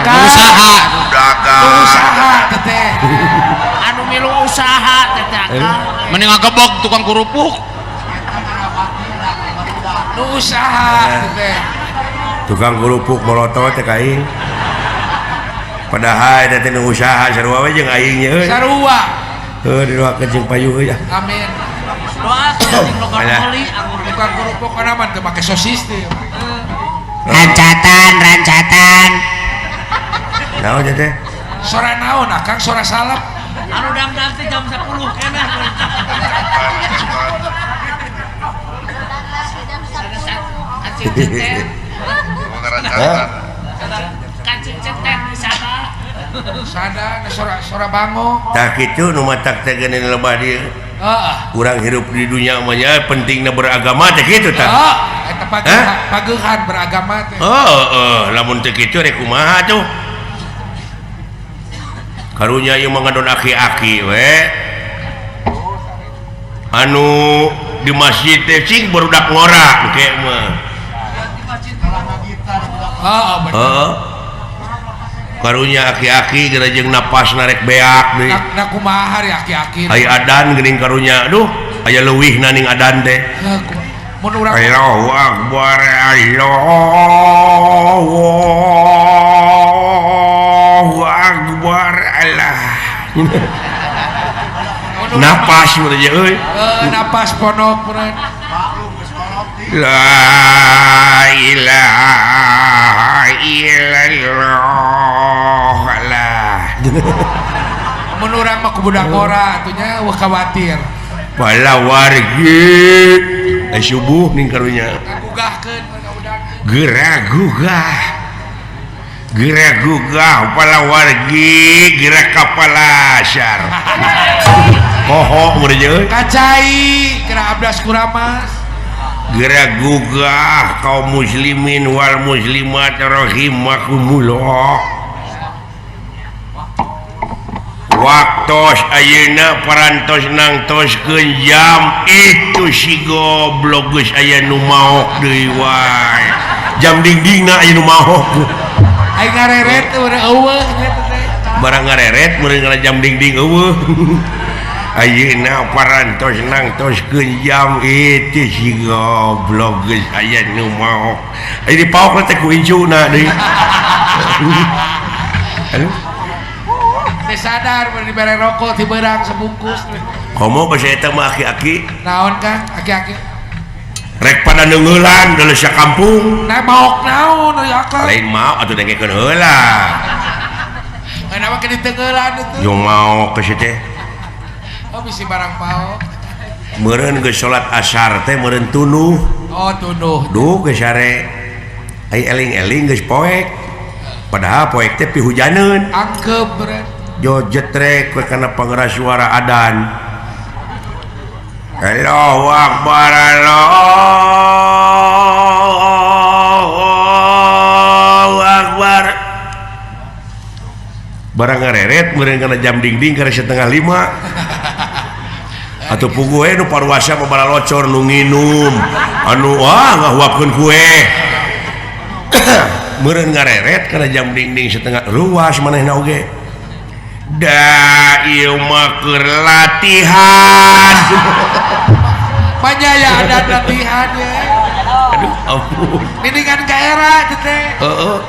Usaha dagang. Usaha teteh. Anu milu usaha teteh akang. Mending ngagebog tukang kerupuk. Nu usaha teteh. Tukang kerupuk molotot teh ka aing. Padahal eta teh nu usaha sarua we jeung aing nya euy. Sarua. Heuh didoakeun jeung payu euy. Amin. Doakeun jeung loba meuli anggur tukang kerupuk kana mah teu make sosis teh. Rancatan, rancatan. Naon teh? Sora naon akang sora salep. Anu dangdang teh jam 10 keneh. Sada sora sora bango. Tah kitu nu matak teh geuning lebah dieu. Heeh. Urang hirup di dunia mah nya pentingna beragama teh kitu tah. Heeh, eta pagehan beragama teh. Heeh, lamun teu kitu rek kumaha tuh. Karunya ieu mah ngadon aki-aki we. Anu di masjid teh cing barudak ngora engke mah. Heeh, bener. Heeh. Karunya aki-aki geura jeung napas narek beak deui. Na kumaha ari aki-aki. Aya adan geuning karunya. Aduh, aya leuwihna ning adan teh. Mun urang Allahu akbar, Allahu akbar, Allah. Napas mun aja euy. Napas ponok meureun. La ilaha illallah lah. Mun urang mah ku budak ngora atuh nya eueuh khawatir. Bala wargi subuh ning karunya. Gugahkeun udangkeun. Geura gugah. Geura gugah bala wargi geura ka palasar. Poho mun euy. Kacai geura abdas kuramas. Geura gugah kaum muslimin wal muslimat rahimakumullah. Waktos ayeuna parantos nangtoskeun jam itu si goblok geus aya nu maok deui wae. Jam dingdingna aya nu maok. Aing ngareret teh eueuh nya teh. Barang ngareret meureun kana jam dingding eueuh. Ayeuna parantos nangtoskeun jam itu si goblok geus aya nu maok. Aya dipaok teh ku incuna deui. Aduh. Teu sadar mun dibere rokok ti beurang sebungkus. Komo basa eta mah aki-aki. Naon Kang aki-aki? Rek pada neungeulan deuleu sakampung. Nah maok naon euy akang? Lain maok atuh dengekeun heula. Kenapa ke diteungeulan itu? Yo maok ke teh. Oh bisi barang paok. Meureun geus salat asar teh meureun tunduh. Oh tunduh. Duh geus sare. Ai eling-eling geus poek. Padahal poek teh pihujaneun. Angkep meureun. Jo jetrek we kana pangeras suara adan. Allahu akbar Allahu akbar. Barang ngareret meureun kana jam dingding kana 4:30. Atuh puguh we nu paruasa mah baralocor nu nginum. Anu wah ngahuapkeun kue. Meureun ngareret kana jam dingding setengah ruas manehna oge. Da ieu mah keur latihan. Panyaya ada latihan ya. Aduh ampun. Mendingan ka era teh teh. Heeh.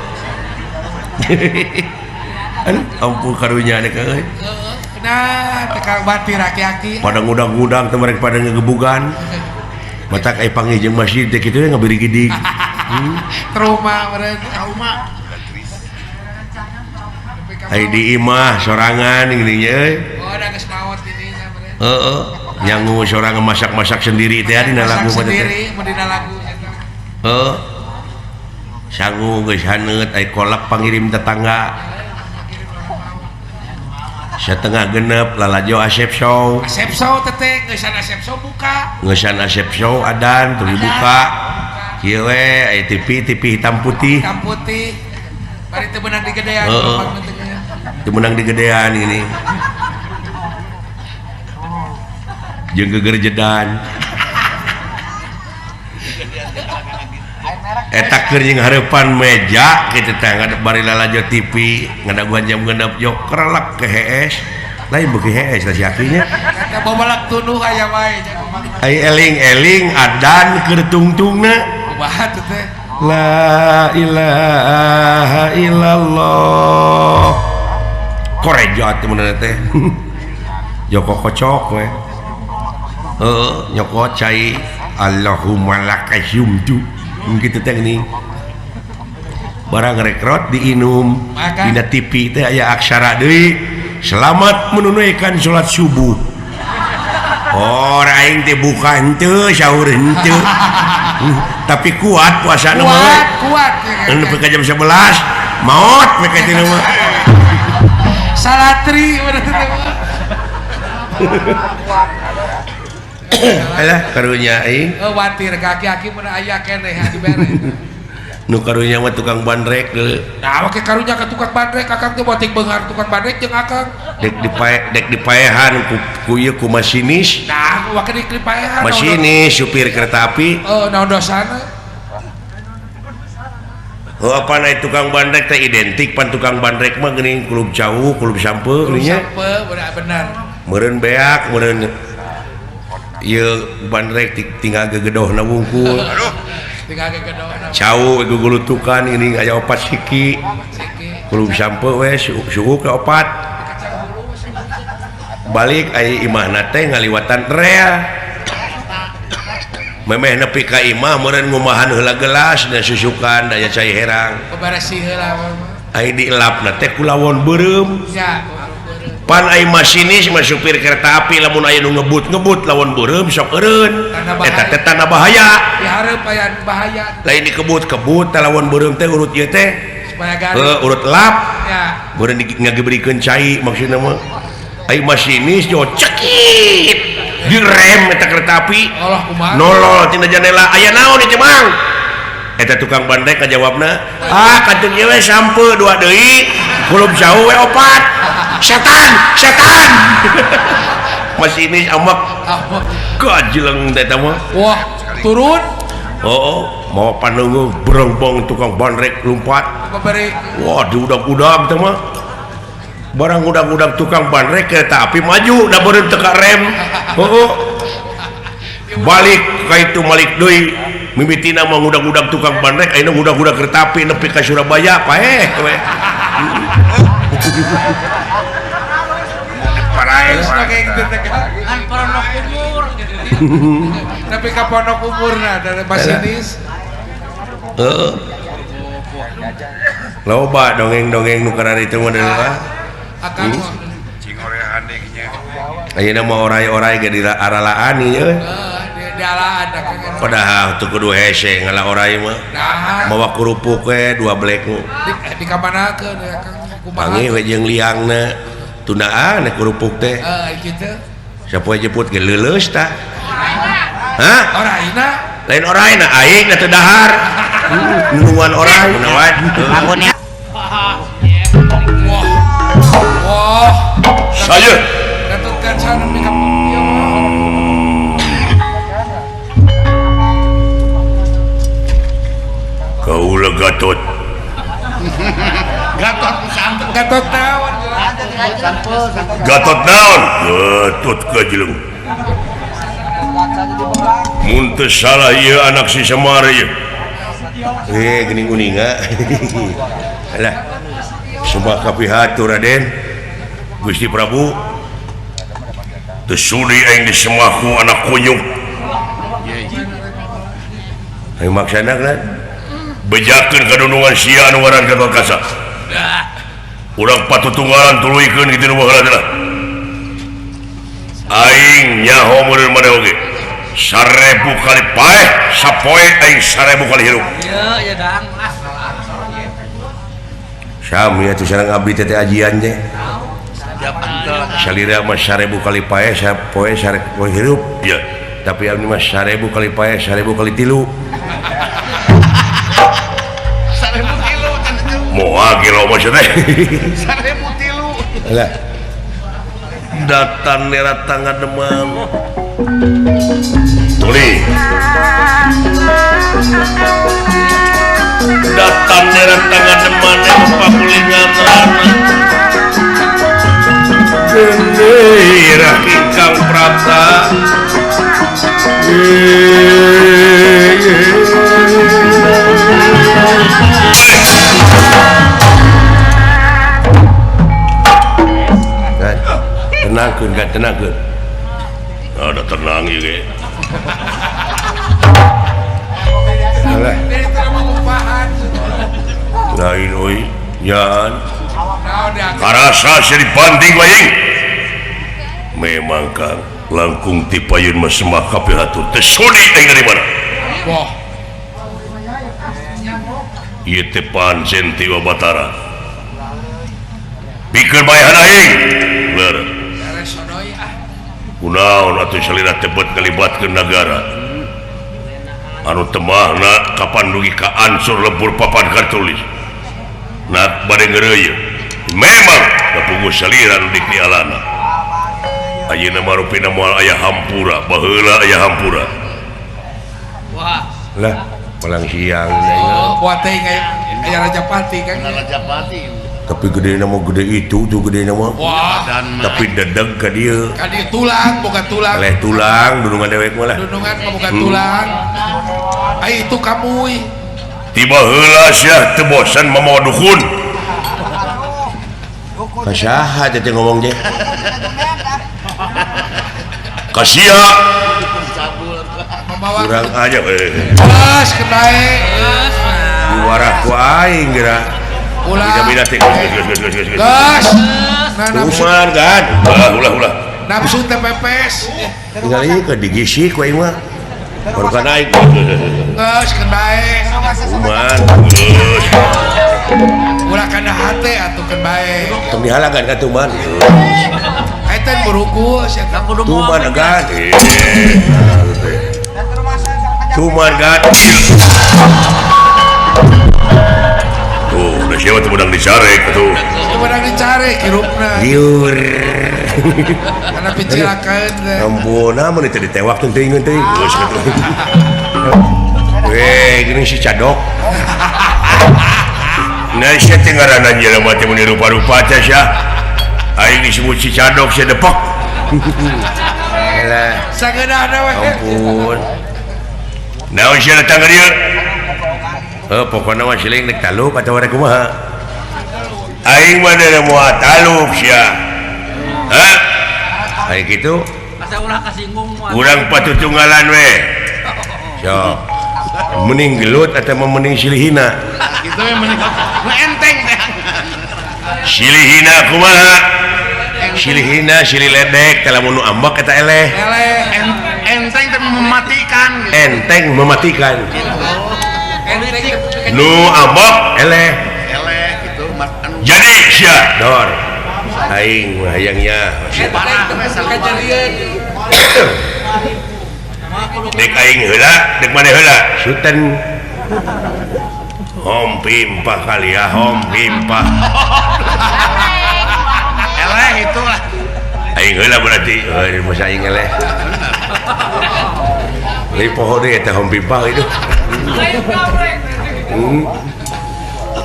Aduh ampun karunya deh euy. Heeh. Nah, teh ka batir aki-aki. Pada ngudang-ngudang teh mereka pada ngegebugan. Matak aya panggih jeung masjid teh kitu ngabirigidig. Trauma meureun, trauma. Ai di imah sorangan geuning euy. Oh, da geus maot di dinya meureun. Heeh, nyangu sorangan masak-masak sendiri teh dina lagu mah teh. Sendiri mun dina lagu eta. Heeh. Sangu geus haneut ai kolak pangirim tetangga. 5:30 lalajo Asep Show. Asep Show teteh geusan Asep Show buka. Geusan Asep Show adan teu dibuka. Kieu we ai TV TV hitam putih. Hitam putih. Bari teu beunang digedean. Heeh. Teu meunang digedean ini. Jeung gegerjedan. Eta keur jeung hareupan meja kitu teh ngadep bari lalajo TV ngadaguan jam 6 jok kerelek ke hees. Lain beuki hees tah si akinya. Eta babalak tunduh aya wae. Ai eling-eling adan keur tungtungna. Kumaha tuh teh? La ilaha illallah. Korejat mun teh. Joko kocok we. Heeh, nyokot cai Allahumma lakasumtu. Gitu teh geuning. Barang rekrot diinum dina TV teh aya aksara deui. Selamat menunaikan salat subuh. Oh, aing teh buka henteu, sahur henteu. Tapi kuat puasana mah. Kuat, kuat. Nepi ka jam 11 maot we ka teh mah. Salatri bener teh. Alah karunya aing. Oh, watir kaki-aki mun aya keneh dibere. Nu karunya mah tukang bandrek deui. Nah, make karunya ka tukang bandrek akang teh boting beunghar tukang bandrek jeung akang. Dek dipae dek dipaehan ku ieu ku masinis. Nah, wake dipaehan. Masinis supir kereta api. Oh, naon dosana? Oh, apa naik tukang bandrek teh identik pan tukang bandrek mah geuning kulub cau, kulub sampe geuning nya. Sampe bener. Meureun beak, meureun ieu bandrek tinggal gegedohna wungkul. Aduh. Tinggal gegedohna. Cau gugulutukan geuning aya opat siki. Kulub sampe we suuk ka opat. Balik aya imahna teh ngaliwatan rel. Memeh nepi ka imah meureun ngumahan heula gelas dan susukan daya cai herang. Beberesih heula. Ai dielapna teh ku lawon beureum. Nya. Pan ai masinis mah supir kereta api lamun aya nu ngebut-ngebut lawon beureum sok eureun. Eta teh tanda bahaya. Dihareup aya bahaya. Lain dikebut-kebut teh lawon beureum teh urut ieu teh. Supaya garing. Heuh, urut lap. Nya. Meureun ngagebrikeun cai maksudna mah. Ai masinis jo cekit. Direm eta kereta api. Allah kumaha. Nolol tina jendela aya naon ieu Mang? Eta tukang bandrek kajawabna, ah kantun ieu we sampe dua deui, kulub jauh we opat. Setan, setan. Masinis amak. Kajeleng teh eta mah. Wah, turun. Oh, mawa panunggu berongbong tukang bandrek lumpat. Wah, diudag-udag teh mah. Barang udag-udag tukang bandrek kereta api maju da beureum teu ka rem. Heuh. Balik ka itu malik deui. Mimitina mah ngudag-udag tukang bandrek ayeuna ngudag-udag kereta api nepi ka Surabaya paeh we. Kan pondok umur nepi ka pondok umurna dari masinis. Heeh. Loba dongeng-dongeng nu kararitu mah deui. Akang cingorehan deui nya. Ayeuna mah orai-orai ge di aralaan ieu. Heeh, di alaan Padahal teu kudu hese ngala orai mah. Mawa kerupuk we dua blek. Di kamanakeun ya Kang? Kumaha? Panggih we jeung liangna. Tundaan kerupuk teh. Heeh, kitu. Sapoe jeput ge leuleus tah. Hah? Oraina? Lain oraina aing da teu dahar. Nulungan orai kunaon? Bangunnya. Wah. Wah. Saya. Gatot Kaca nepi ka ieu mah. Kaula Gatot. Gatot sampe. Gatot naon? Gatot naon? Gatot kajeleng. Mun teu salah ieu anak si Semar ieu. Geuning uninga. Alah. Sumpah kapihatur Raden. Gusti Prabu. Teu sudi aing disemah ku anak kunyuk. Ayo maksana kan? Bejakeun kadunungan sia anu ngaran Gatot Kaca. Urang patutunggalan tuluykeun kitu nu baheula teh. Aing nyaho meureun maneh oge. 1000 kali paeh, sapoe aing 1000 kali hirup. Ieu ya dang. Sami atuh sareng abdi teh ajian teh. Salira mah 1000 kali paeh, sapoe 1000 kali hirup. Iya. Tapi abdi mah 1000 kali paeh, 1000 kali tilu. 1000 tilu Moal gelo maksudnya. 1000 tilu. Lah Datang nera tangan demam. Tuli. Datang nera tangan demam pakulingan rana. Gendera ingkang prapta. Tenangkeun kan tenangkeun. Ada tenang ieu ge. Alah. Lain euy, nyan. Karasa sia dibanting wae. Memang Kang, langkung ti payun mah semah kabeh hatur teh sudi aing dari mana? Wah. Ieu teh pancen ti Batara. Pikeun baehan aing. Leureuh. Kunaon atuh salira tebet ngalibatkeun nagara anu temahna kapan dugi ka ansur lebur papan kartulis nah bade ngeureuyeun memang kapungu salira nu dialana ayeuna mah rupina moal aya hampura baheula aya hampura wah lah palang siang oh buat teh aya Rajapati kan Rajapati tapi gede nama gede itu tuh gede nama wah tapi dedeg ka dieu ka dieu tulang bukan tulang leh tulang dunungan dewek mah lah dunungan mah bukan tulang ai itu kamuy tiba heula sia teu bosan mamawa dukun ka saha teh ngomong teh ka sia kurang aja geus kenae diwarah ku aing geura ulah beda teh geus tuman kan ulah ulah nafsu teh pepes tinggal ieu ke digisik ku aing mah baru ka naik geus keun bae tuman geus ulah kana hate atuh keun bae tong dihalagan ka tuman eta buruku sia tuman kan tuman kan tuh, siapa tuh menang dicarek tuh. Menang dicarek hirupna. Liur. Karena picilakeun teh. Ampun, namun itu ditewak teuing teuing. Geus kitu. Weh, gini si cadok. Nah, sia teh ngaranna jelema teh mun rupa-rupa teh sia. Aing disebut si cadok sia depok. Alah. Sageunahna we. Ampun. Naon sia datang ka dieu? Pokoknya mah siling dek taluk atau rek kumaha. Aing mah da moal taluk sia. Hah? Aing kitu. Asa ulah kasinggung moal. Urang patutunggalan we. Sok. Mending gelut atau mending silihina? Kitu we mending nu enteng teh. Silihina kumaha? Silihina silih ledek teh lamun nu ambek eta eleh. Eleh. Enteng teh mematikan gitu. Enteng mematikan. Nu ambek eleh eleh gitu jadi sia dor aing mah hayangnya dek aing heula dek maneh heula suten hom pimpah kali ya hom pimpah eleh itu lah aing heula berarti euy masa aing eleh deui poho deui eta hom pimpah itu.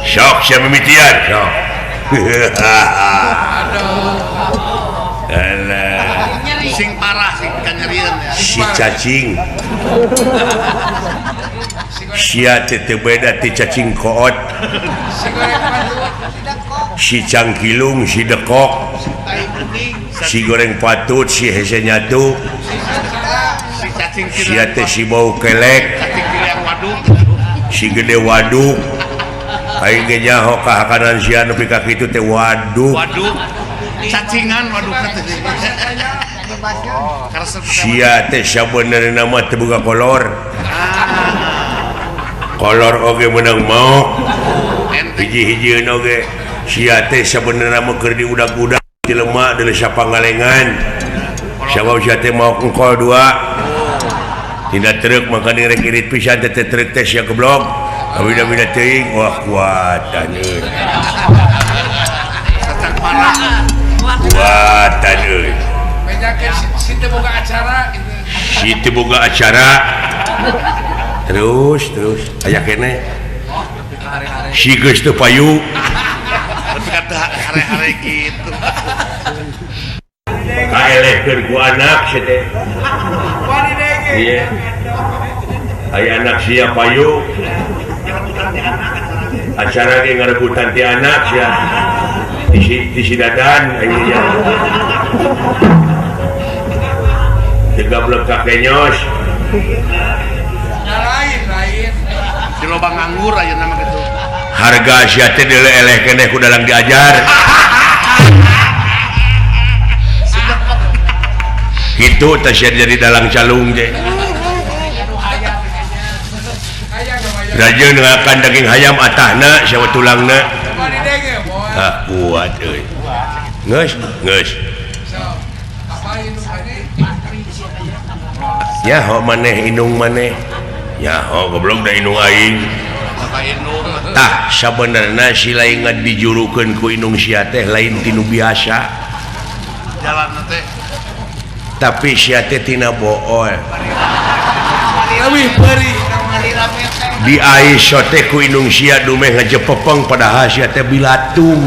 Sok sia mimitian sok. Alah sing parah sing kanyerieun ya. Si cacing. Sia teh teu beda ti cacing koot. Si cangkilung, si dekok. Si goreng patut, si hese nyatu. Sia teh si bau kelek. Si gede waduk. Aing ge nyaho ka hakanan sia nepi ka kitu teh waduk. Waduk. Cacingan waduk teh. Sia teh sabenerna mah teu boga kolor. Kolor oge meunang maok. Hiji-hijieun oge sia teh sabenerna mah keur diudag-udag jelema deuleu sapangalengan. Sabab sia teh maok engkol dua. Tina truk maka direk irit pisan teh truk teh sia goblok. Awina-wina teuing wah kuat anjeun. Cacang parah. Si teu boga acara gitu. Si teu boga acara. Terus terus aya keneh. Si geus teu payu. Tapi kata hare-hare gitu. Kaelehkeun ku anak si teh. Iya. Aya anak sia payu. Acara ge ngarebutan ti anak sia. Di si dadan aya nya. Teu gablek ka kenyos. Lain lain. Di lobang nganggur ayeuna mah kitu. Harga sia teh dieleh keneh ku dalang diajar. Kitu teh sia jadi dalang calung teh. Rajeun ngakan daging hayam atahna sia tulangna. Ah kuat euy. Geus, geus. Nyaho maneh indung maneh. Nyaho goblok da indung aing. Tah sabenerna si lain dijurukeun ku indung sia teh lain tinu biasa. Jalanna teh. Tapi sia teh tina bool. Leuwih peurih. Di aiso teh ku indung sia dumeh ngajepepeng padahal sia teh bilatung.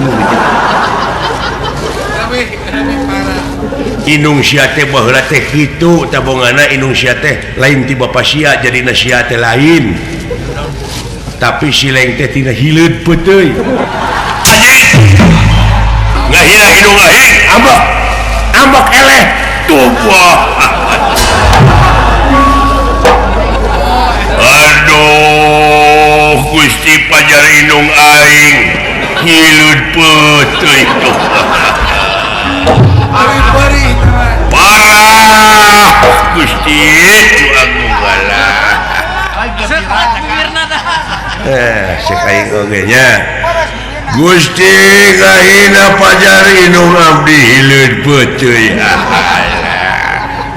Indung sia teh baheula teh kitu tabongana indung sia teh lain ti bapa sia jadina sia teh lain. Tapi si leng teh tina hileud peuteuy. Anjing. Ngahina indung aing, ambek. Ambek eleh. Tuh. Aduh, Gusti Pajar indung aing hileud peuteuy tuh. Parah Gusti tu agung galah. Sekaing oge nya. Gusti ngahina Pajar indung abdi hileud peuteuy.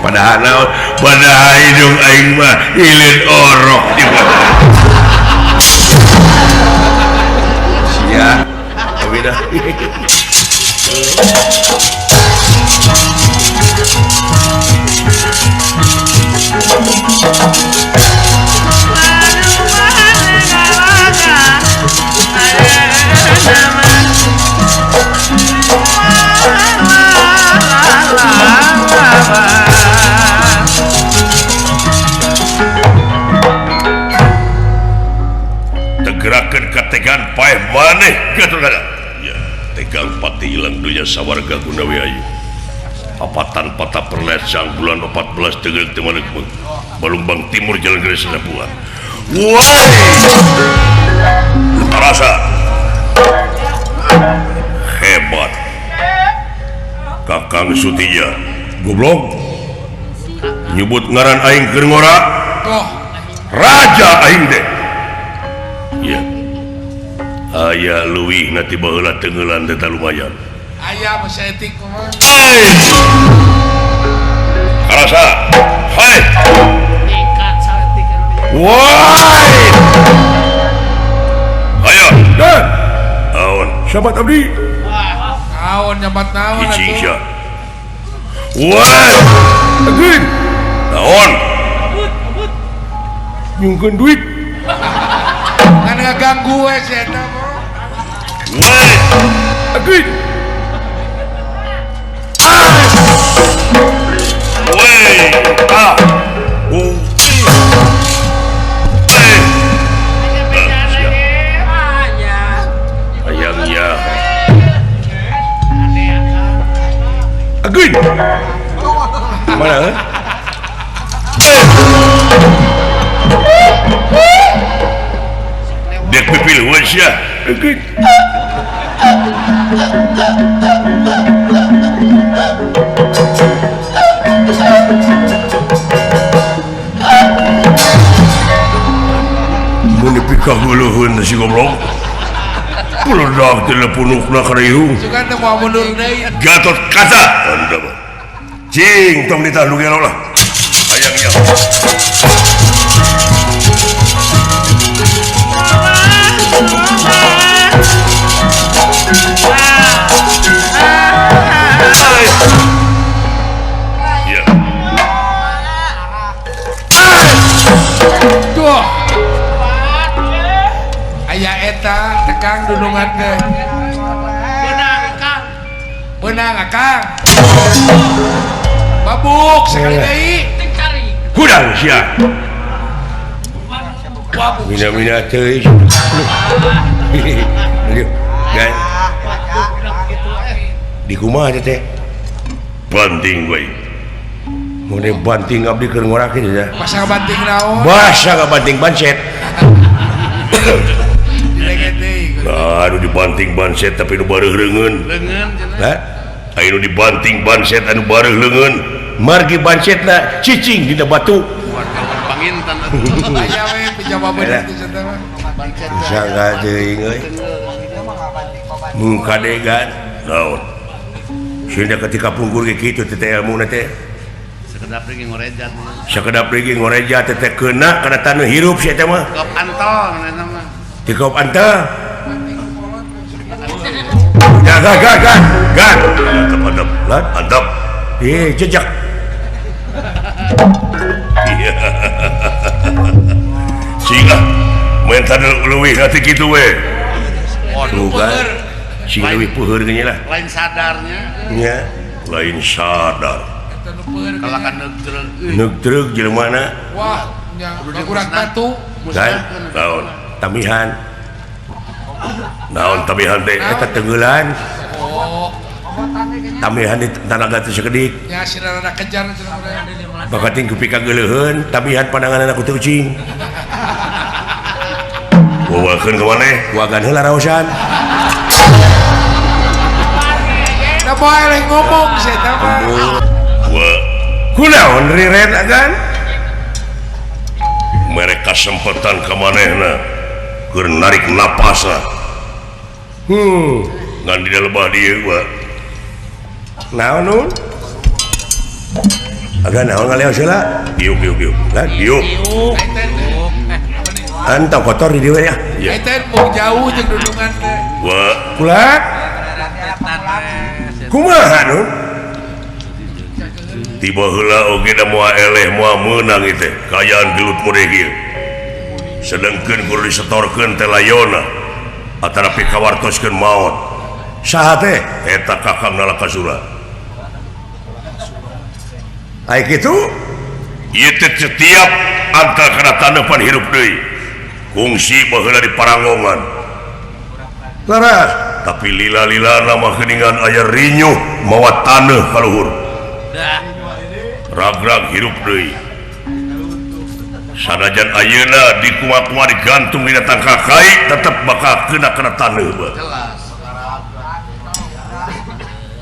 Padahal naon? Padahal indung aing mah hileud orok di mana. Sia, tapi dah. Tegerakan kategan paeh maneh Gatot Kaca. Ya, tegang pati ilang dunya sawarga gunawi ayu. Papatan patah perlet sang bulan 14 tegel temanek Balumbang Timur Jalan Gede Senapuan. Woi! Terasa hebat. Kakang Sutija goblok nyebut ngaran aing keur ngora. Raja aing deh. Ya. Aya leuwih na ti baheula tengeulan teh lumayan. Aya mah etik mah. Karasa. Hai. Tingkat saeutik anu. Woi. Ayo. Dan. Naon? Sahabat abdi. Naon nyabat naon atuh. Cicing sia. Woi. Ageun. Naon? Nyungkeun duit. Kan ngaganggu we si eta mah. Woi. Ageun. Woi. Ah. Oh. Ayangnya. Ageun. Mana? Dek pipil sia. Ageun. Mun dipikahuluheun si goblok. Peledak teh punukna kana irung. Sugan teh moal mundur deui. Gatot Kaca. Cing tong ditah nu gelo lah. Hayang nya. Akang dunungan teh. Beunang Akang. Beunang Akang. Babuk sekali deui. Hudang sia. Mina-mina teuing. Gan. Di kumaha teh? Banting we. Mun banting abdi keur ngorakeun ya. Basa banting naon? Basa banting bancet. Aduh dibanting banset tapi nu bareuh leungeun. Leungeun cenah. Hah? Aya nu dibanting banset anu bareuh leungeun. Margi bancetna cicing dina batu. Panginten atuh. Aya we pijawabeun teh cenah mah. Sangka teuing euy. Mun kadegan naon? Sieun ketika pungkur ge kitu teh ilmuna teh. Sakedap deui ngorejat. Sakedap deui ngorejat teh keuna kana taneuh hirup sia teh mah. Kop antol ngaranna mah. Tikop antel. Gan gan gan gan. Antep antep. Lan antep. Jejak. Iya. Sing ah mentan leuwih hati kitu we. Waduh kan. Sing leuwih peuheur geunya lah. Lain sadarnya. Nya, lain sadar. Kalakan neugdreug. Neugdreug jelema na. Wah, nya kurang batu. Naon? Tamihan. Naon tamihan teh? Eta tenggelan. Oh. Tamihan di tanaga teh sakedik. Nya sina kejar cenah. Bakating ku pikageuleuheun, tamihan pandanganna ku ucing. Wawakeun ka maneh? Wagan heula raosan. Da moal ngomong sia eta mah. Wa kunaon riren agan? Mereka kasempatan ka manehna keur narik napasna. Ngan di lebah dieu wa. Naon nun? Agan naon ngaleos heula? Diuk diuk diuk. Lah diuk. Antong kotor di dieu ya. Eta mau jauh jeung dudungan teh. Wa kula. Kumaha nun? Tiba heula oge da moal eleh moal meunang ieu teh kaayaan gelut model kieu. Sedengkeun kudu disetorkeun teh layona atanapi kawartoskeun maot. Saha teh? Eta Kakang Nalakasura. Ai kitu? Ieu teh setiap antar kana taneupan hirup deui. Kungsi baheula di Parangongan. Leres. Tapi lila-lila mah geuningan aya rinyuh mawa taneuh ka luhur. Ragrag hirup deui. Sanajan ayeuna dikumaha-kumaha digantung dina tangkal kai tetep bakal kena kana taneuh bae. Jelas.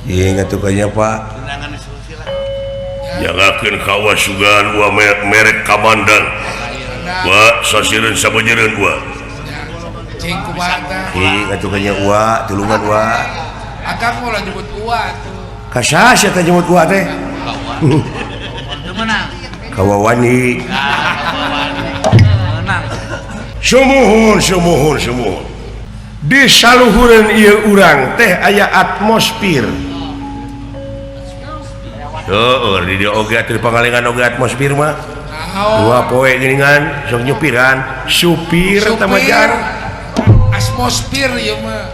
Ieu ngatuh ka nya Pak. Jagakeun ka wasugan ua merek kamandang. Wa sasireun sabeujeureun ua. Cing kumaha tah? Ih ngatuh ka nya ua, tulungan ua. Akang moal nyebut ua atuh. Ka saha sia teh nyebut ua teh? Teu meunang. Kawawani. Meunang. Sumuhun sumuhun sumuhun. Di saluhureun ieu urang teh aya atmosfer. Heueuh di dieu oge atuh pangalengan oge atmosfer mah. Dua poe geuningan sok nyupiran, supir teh mah jar. Atmosfer ieu mah.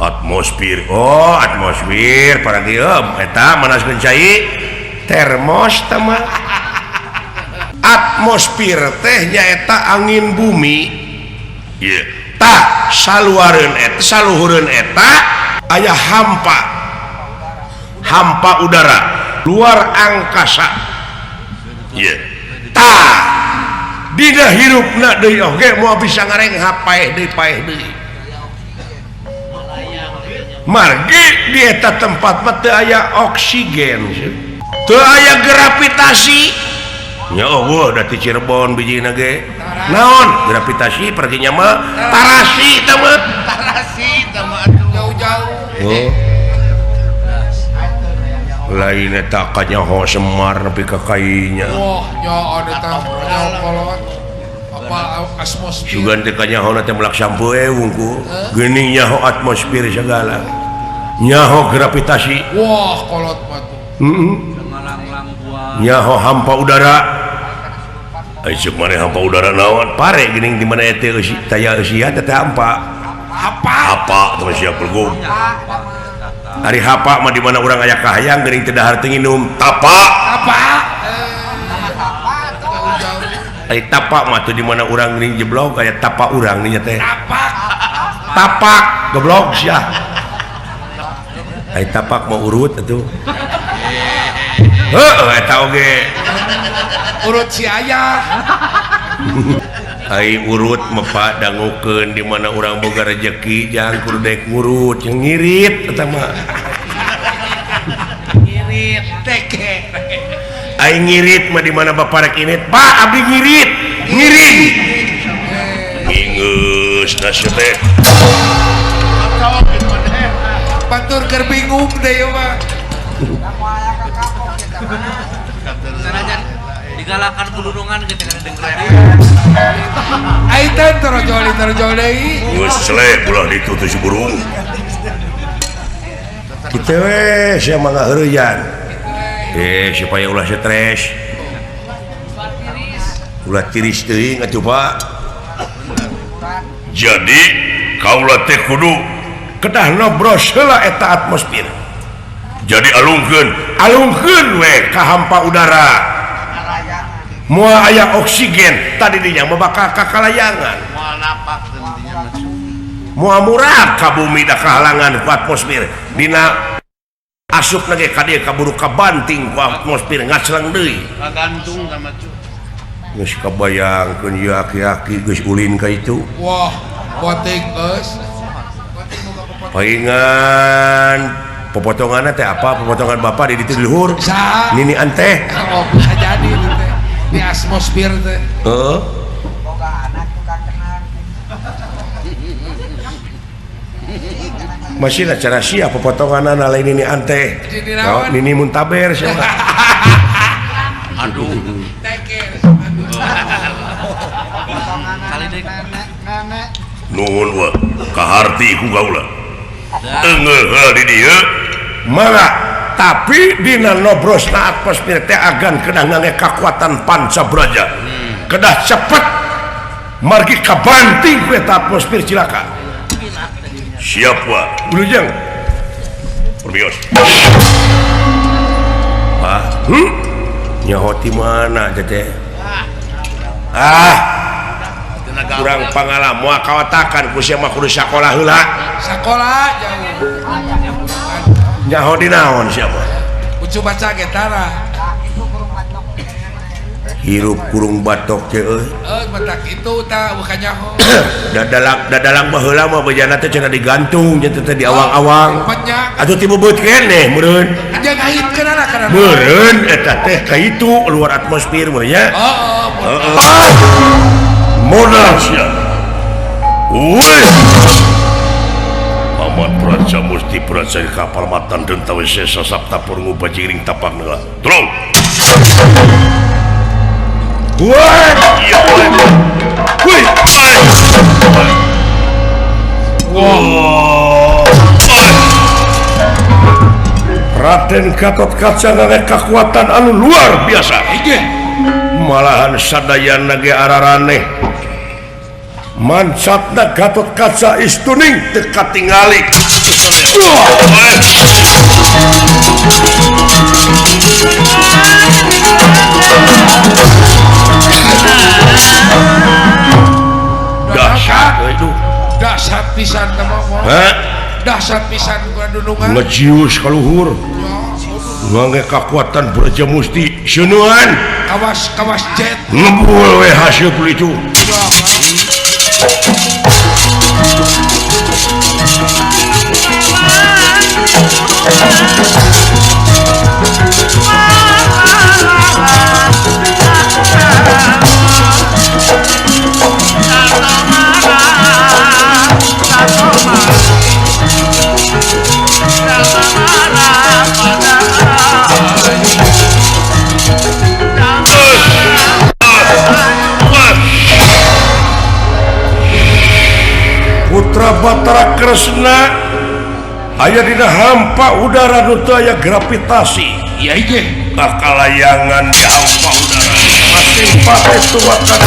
Atmosfer. Oh, atmosfer para kieu eta manaskeun cai termos teh mah. Atmosfer teh nyaeta angin bumi. Ieu. Tah saluareun eta saluhureun eta aya hampa. Hampa udara luar angkasa. Ieu. Tah dina hirupna deui oge moal bisa ngarenghap paeh deui paeh deui. Margi di eta tempat mah teu aya oksigen, teu aya gravitasi. Nya eueuh da ti Cirebon bijina ge. Naon gravitasi perginya mah tarasi teh mah. Tarasi teh mah atuh jauh-jauh. Oh. Lain eta kanyaho Semar nepi ka kainya. Wah, nya eta kanyaho kolot. Apa atmosfer. Sugan teh kanyaho teh melak sampoe wungku. Geuning nyaho atmosfer segala. Nyaho gravitasi. Wah, kolot mah tuh. Heeh. Nyaho hampa udara. Ai ceuk maneh hampa udara naon? Pare geuning di mana teh eusi taya eusian teh hampa. Apa? Apa teh siap belgug. Ari hapa mah di mana urang aya kahayang geuning teu dahar teu nginum. Tapa. Tapa. Ari tapa mah tuh di mana urang geuning jeblok aya tapa urang nya teh. Tapak. Tapak goblok sia. Ari tapak mah urut atuh. Heuh eta oge. Urut si ayah. Ai urut mepa dangukeun di mana urang boga rejeki jang kudu daek ngurut yang ngirit eta mah. Ngirit teke. Ai ngirit mah di mana bapak rek init, Pak abdi ngirit, ngiring. Ngingeus nasib teh. Batur keur bingung deh ieu mah. Digalakan kulunungan gitu kan denger. Aitan torojoli deui. Geus selek ulah ditu teh si burung. Kitu we sia mah ngaheureuyan. Supaya ulah stres. Ulah tiris teuing atuh Pak. Jadi kaula teh kudu kedah nobros heula eta atmosfer. Jadi alungkeun, alungkeun we ka hampa udara. Moal aya oksigen tadi dinya mah bakal kakalayangan. Moal napak teh dinya mah. Moal murah ka bumi da kahalangan ku atmosfer. Dina asup ge ka dieu kaburu kabanting ku atmosfer ngacleng deui. Kagantung ka macu. Geus kabayangkeun ieu aki-aki geus ulin ka itu. Wah, poting geus. Paingan popotonganna teh apa? Popotongan bapak di ditu di luhur. Nini anteh. Oh, bisa jadi itu teh. Di atmosfer teh. Heeh. Boga anak tukang kenang. Masih lah cara sia popotonganna lain nini anteh. Oh, nini muntaber sia. Aduh. Nuhun wa kaharti ku kaula. Engeuh di dieu. Mangga, tapi dina nobrosna atmosfer teh agan kedah ngangge kakuatan panca braja. Kedah cepet margi kabanting ku eta atmosfer cilaka. Siap wa. Wilujeng. Permios. Ah, Nyaho ti mana teh? Ah. Kurang pengalaman moal kawatakan ku sia mah kudu sakola heula. Sakola jauh. Nyaho di naon sia mah? Ucu baca ge tara. Hirup kurung batok teh euy. Euy batak itu tah bukan nyaho. Dadalang baheula mah bejana teh cenah digantung nya teh di awang-awang. Atuh ti beubeut keneh meureun. Aja ngahitkeun anak kana. Meureun eta teh ka itu luar atmosfer meureun nya. Heeh. Heeh. Modal sia. Woi. Paman Praja Musti Praja kapal matan den tawesesa sapta purungu bajiring tapak nela. Tolong. Woi. Woi. Wah. Raden Gatotkaca ngangge kakuatan anu luar biasa. Malahan sadayana ge araraneh. Mancatna Gatotkaca istuning teu katingali. Dahsyat itu. Dahsyat pisan teh mah. Dahsyat pisan ku dunungan. Ngejius ka luhur. Ngangge kakuatan Braja Musti seunuan. Kawas kawas jet. Ngebul we haseup itu. Putra Batara Kresna aya dina hampa udara nu teu aya gravitasi. Iya ieu. Kakalayangan di hampa udara. Masing pate tuakan.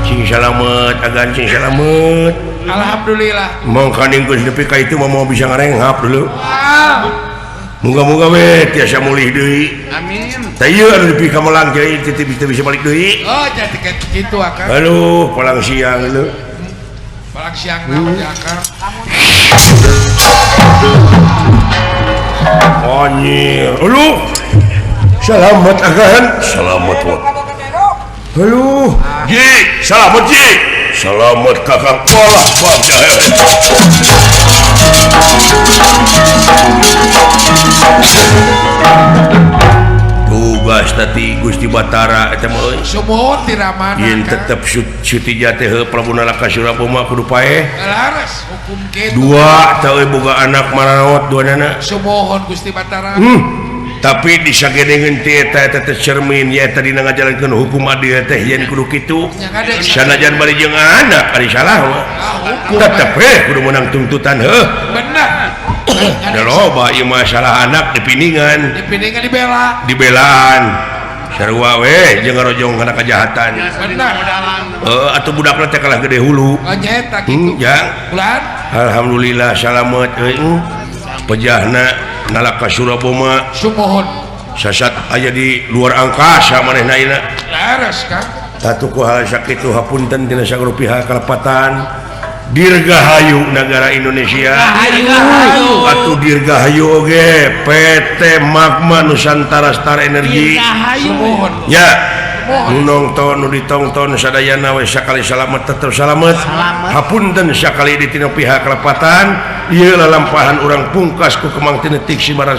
Cing salamet agan cing salamet. Alhamdulillah. Mangkaning geus nepi ka itu mah moal bisa ngarenghap dulu. Moga-moga we tiasa mulih deui. Amin. Tah ieu anu nepi ka Malang teh teu bisa balik deui. Oh, jadi kitu akang. Aduh, palang siang leuh. Palang siang na di akang. Anjir. Aduh. Selamat agan. Selamat wa. Aduh. Ji, selamat ji. Selamat kakang. Walah, bagja. Tugas tadi Gusti Batara eta mah euy. Sumuhun ti ramana. Yen tetep Sutija teh Prabu Nalaka Suraboma kudu paeh. Laras hukum kitu. Dua teh euy boga anak maraot duanana. Sumuhun Gusti Batara. Tapi disagedengeun teh eta teh cermin ya tadi ngajalankeun hukum adil teh yen kudu kitu. Sanajan bari jeung anak ari salah mah. Tetep we kudu meunang tuntutan heuh. Bener. Da loba ieu masalah anak dipiningan. Dipiningan dibela. Dibelaan. Sarua we jeung ngarojong kana kejahatan. Bener. Heuh atuh budakna teh kalah gede hulu. Oh nyaeta kitu. Jang. Ulan. Alhamdulillah salamet euy. Pejahna Nalaka Suraboma. Sumuhun. Sasat aya di luar angkasa manehna ayeuna. Laras Kang. Tatuku hal sakitu hapunten tina sagala pihak kalepatan. Dirgahayu negara Indonesia. Atuh dirgahayu oge PT Magma Nusantara Star Energy. Sumuhun. Ya. Nu nongton nu ditongton sadayana we sakali salamet tetep salamet. Hapunten sakali di tina pihak kalepatan. Ieu lalampahan urang pungkas ku Kemang Tinetik Sibaran.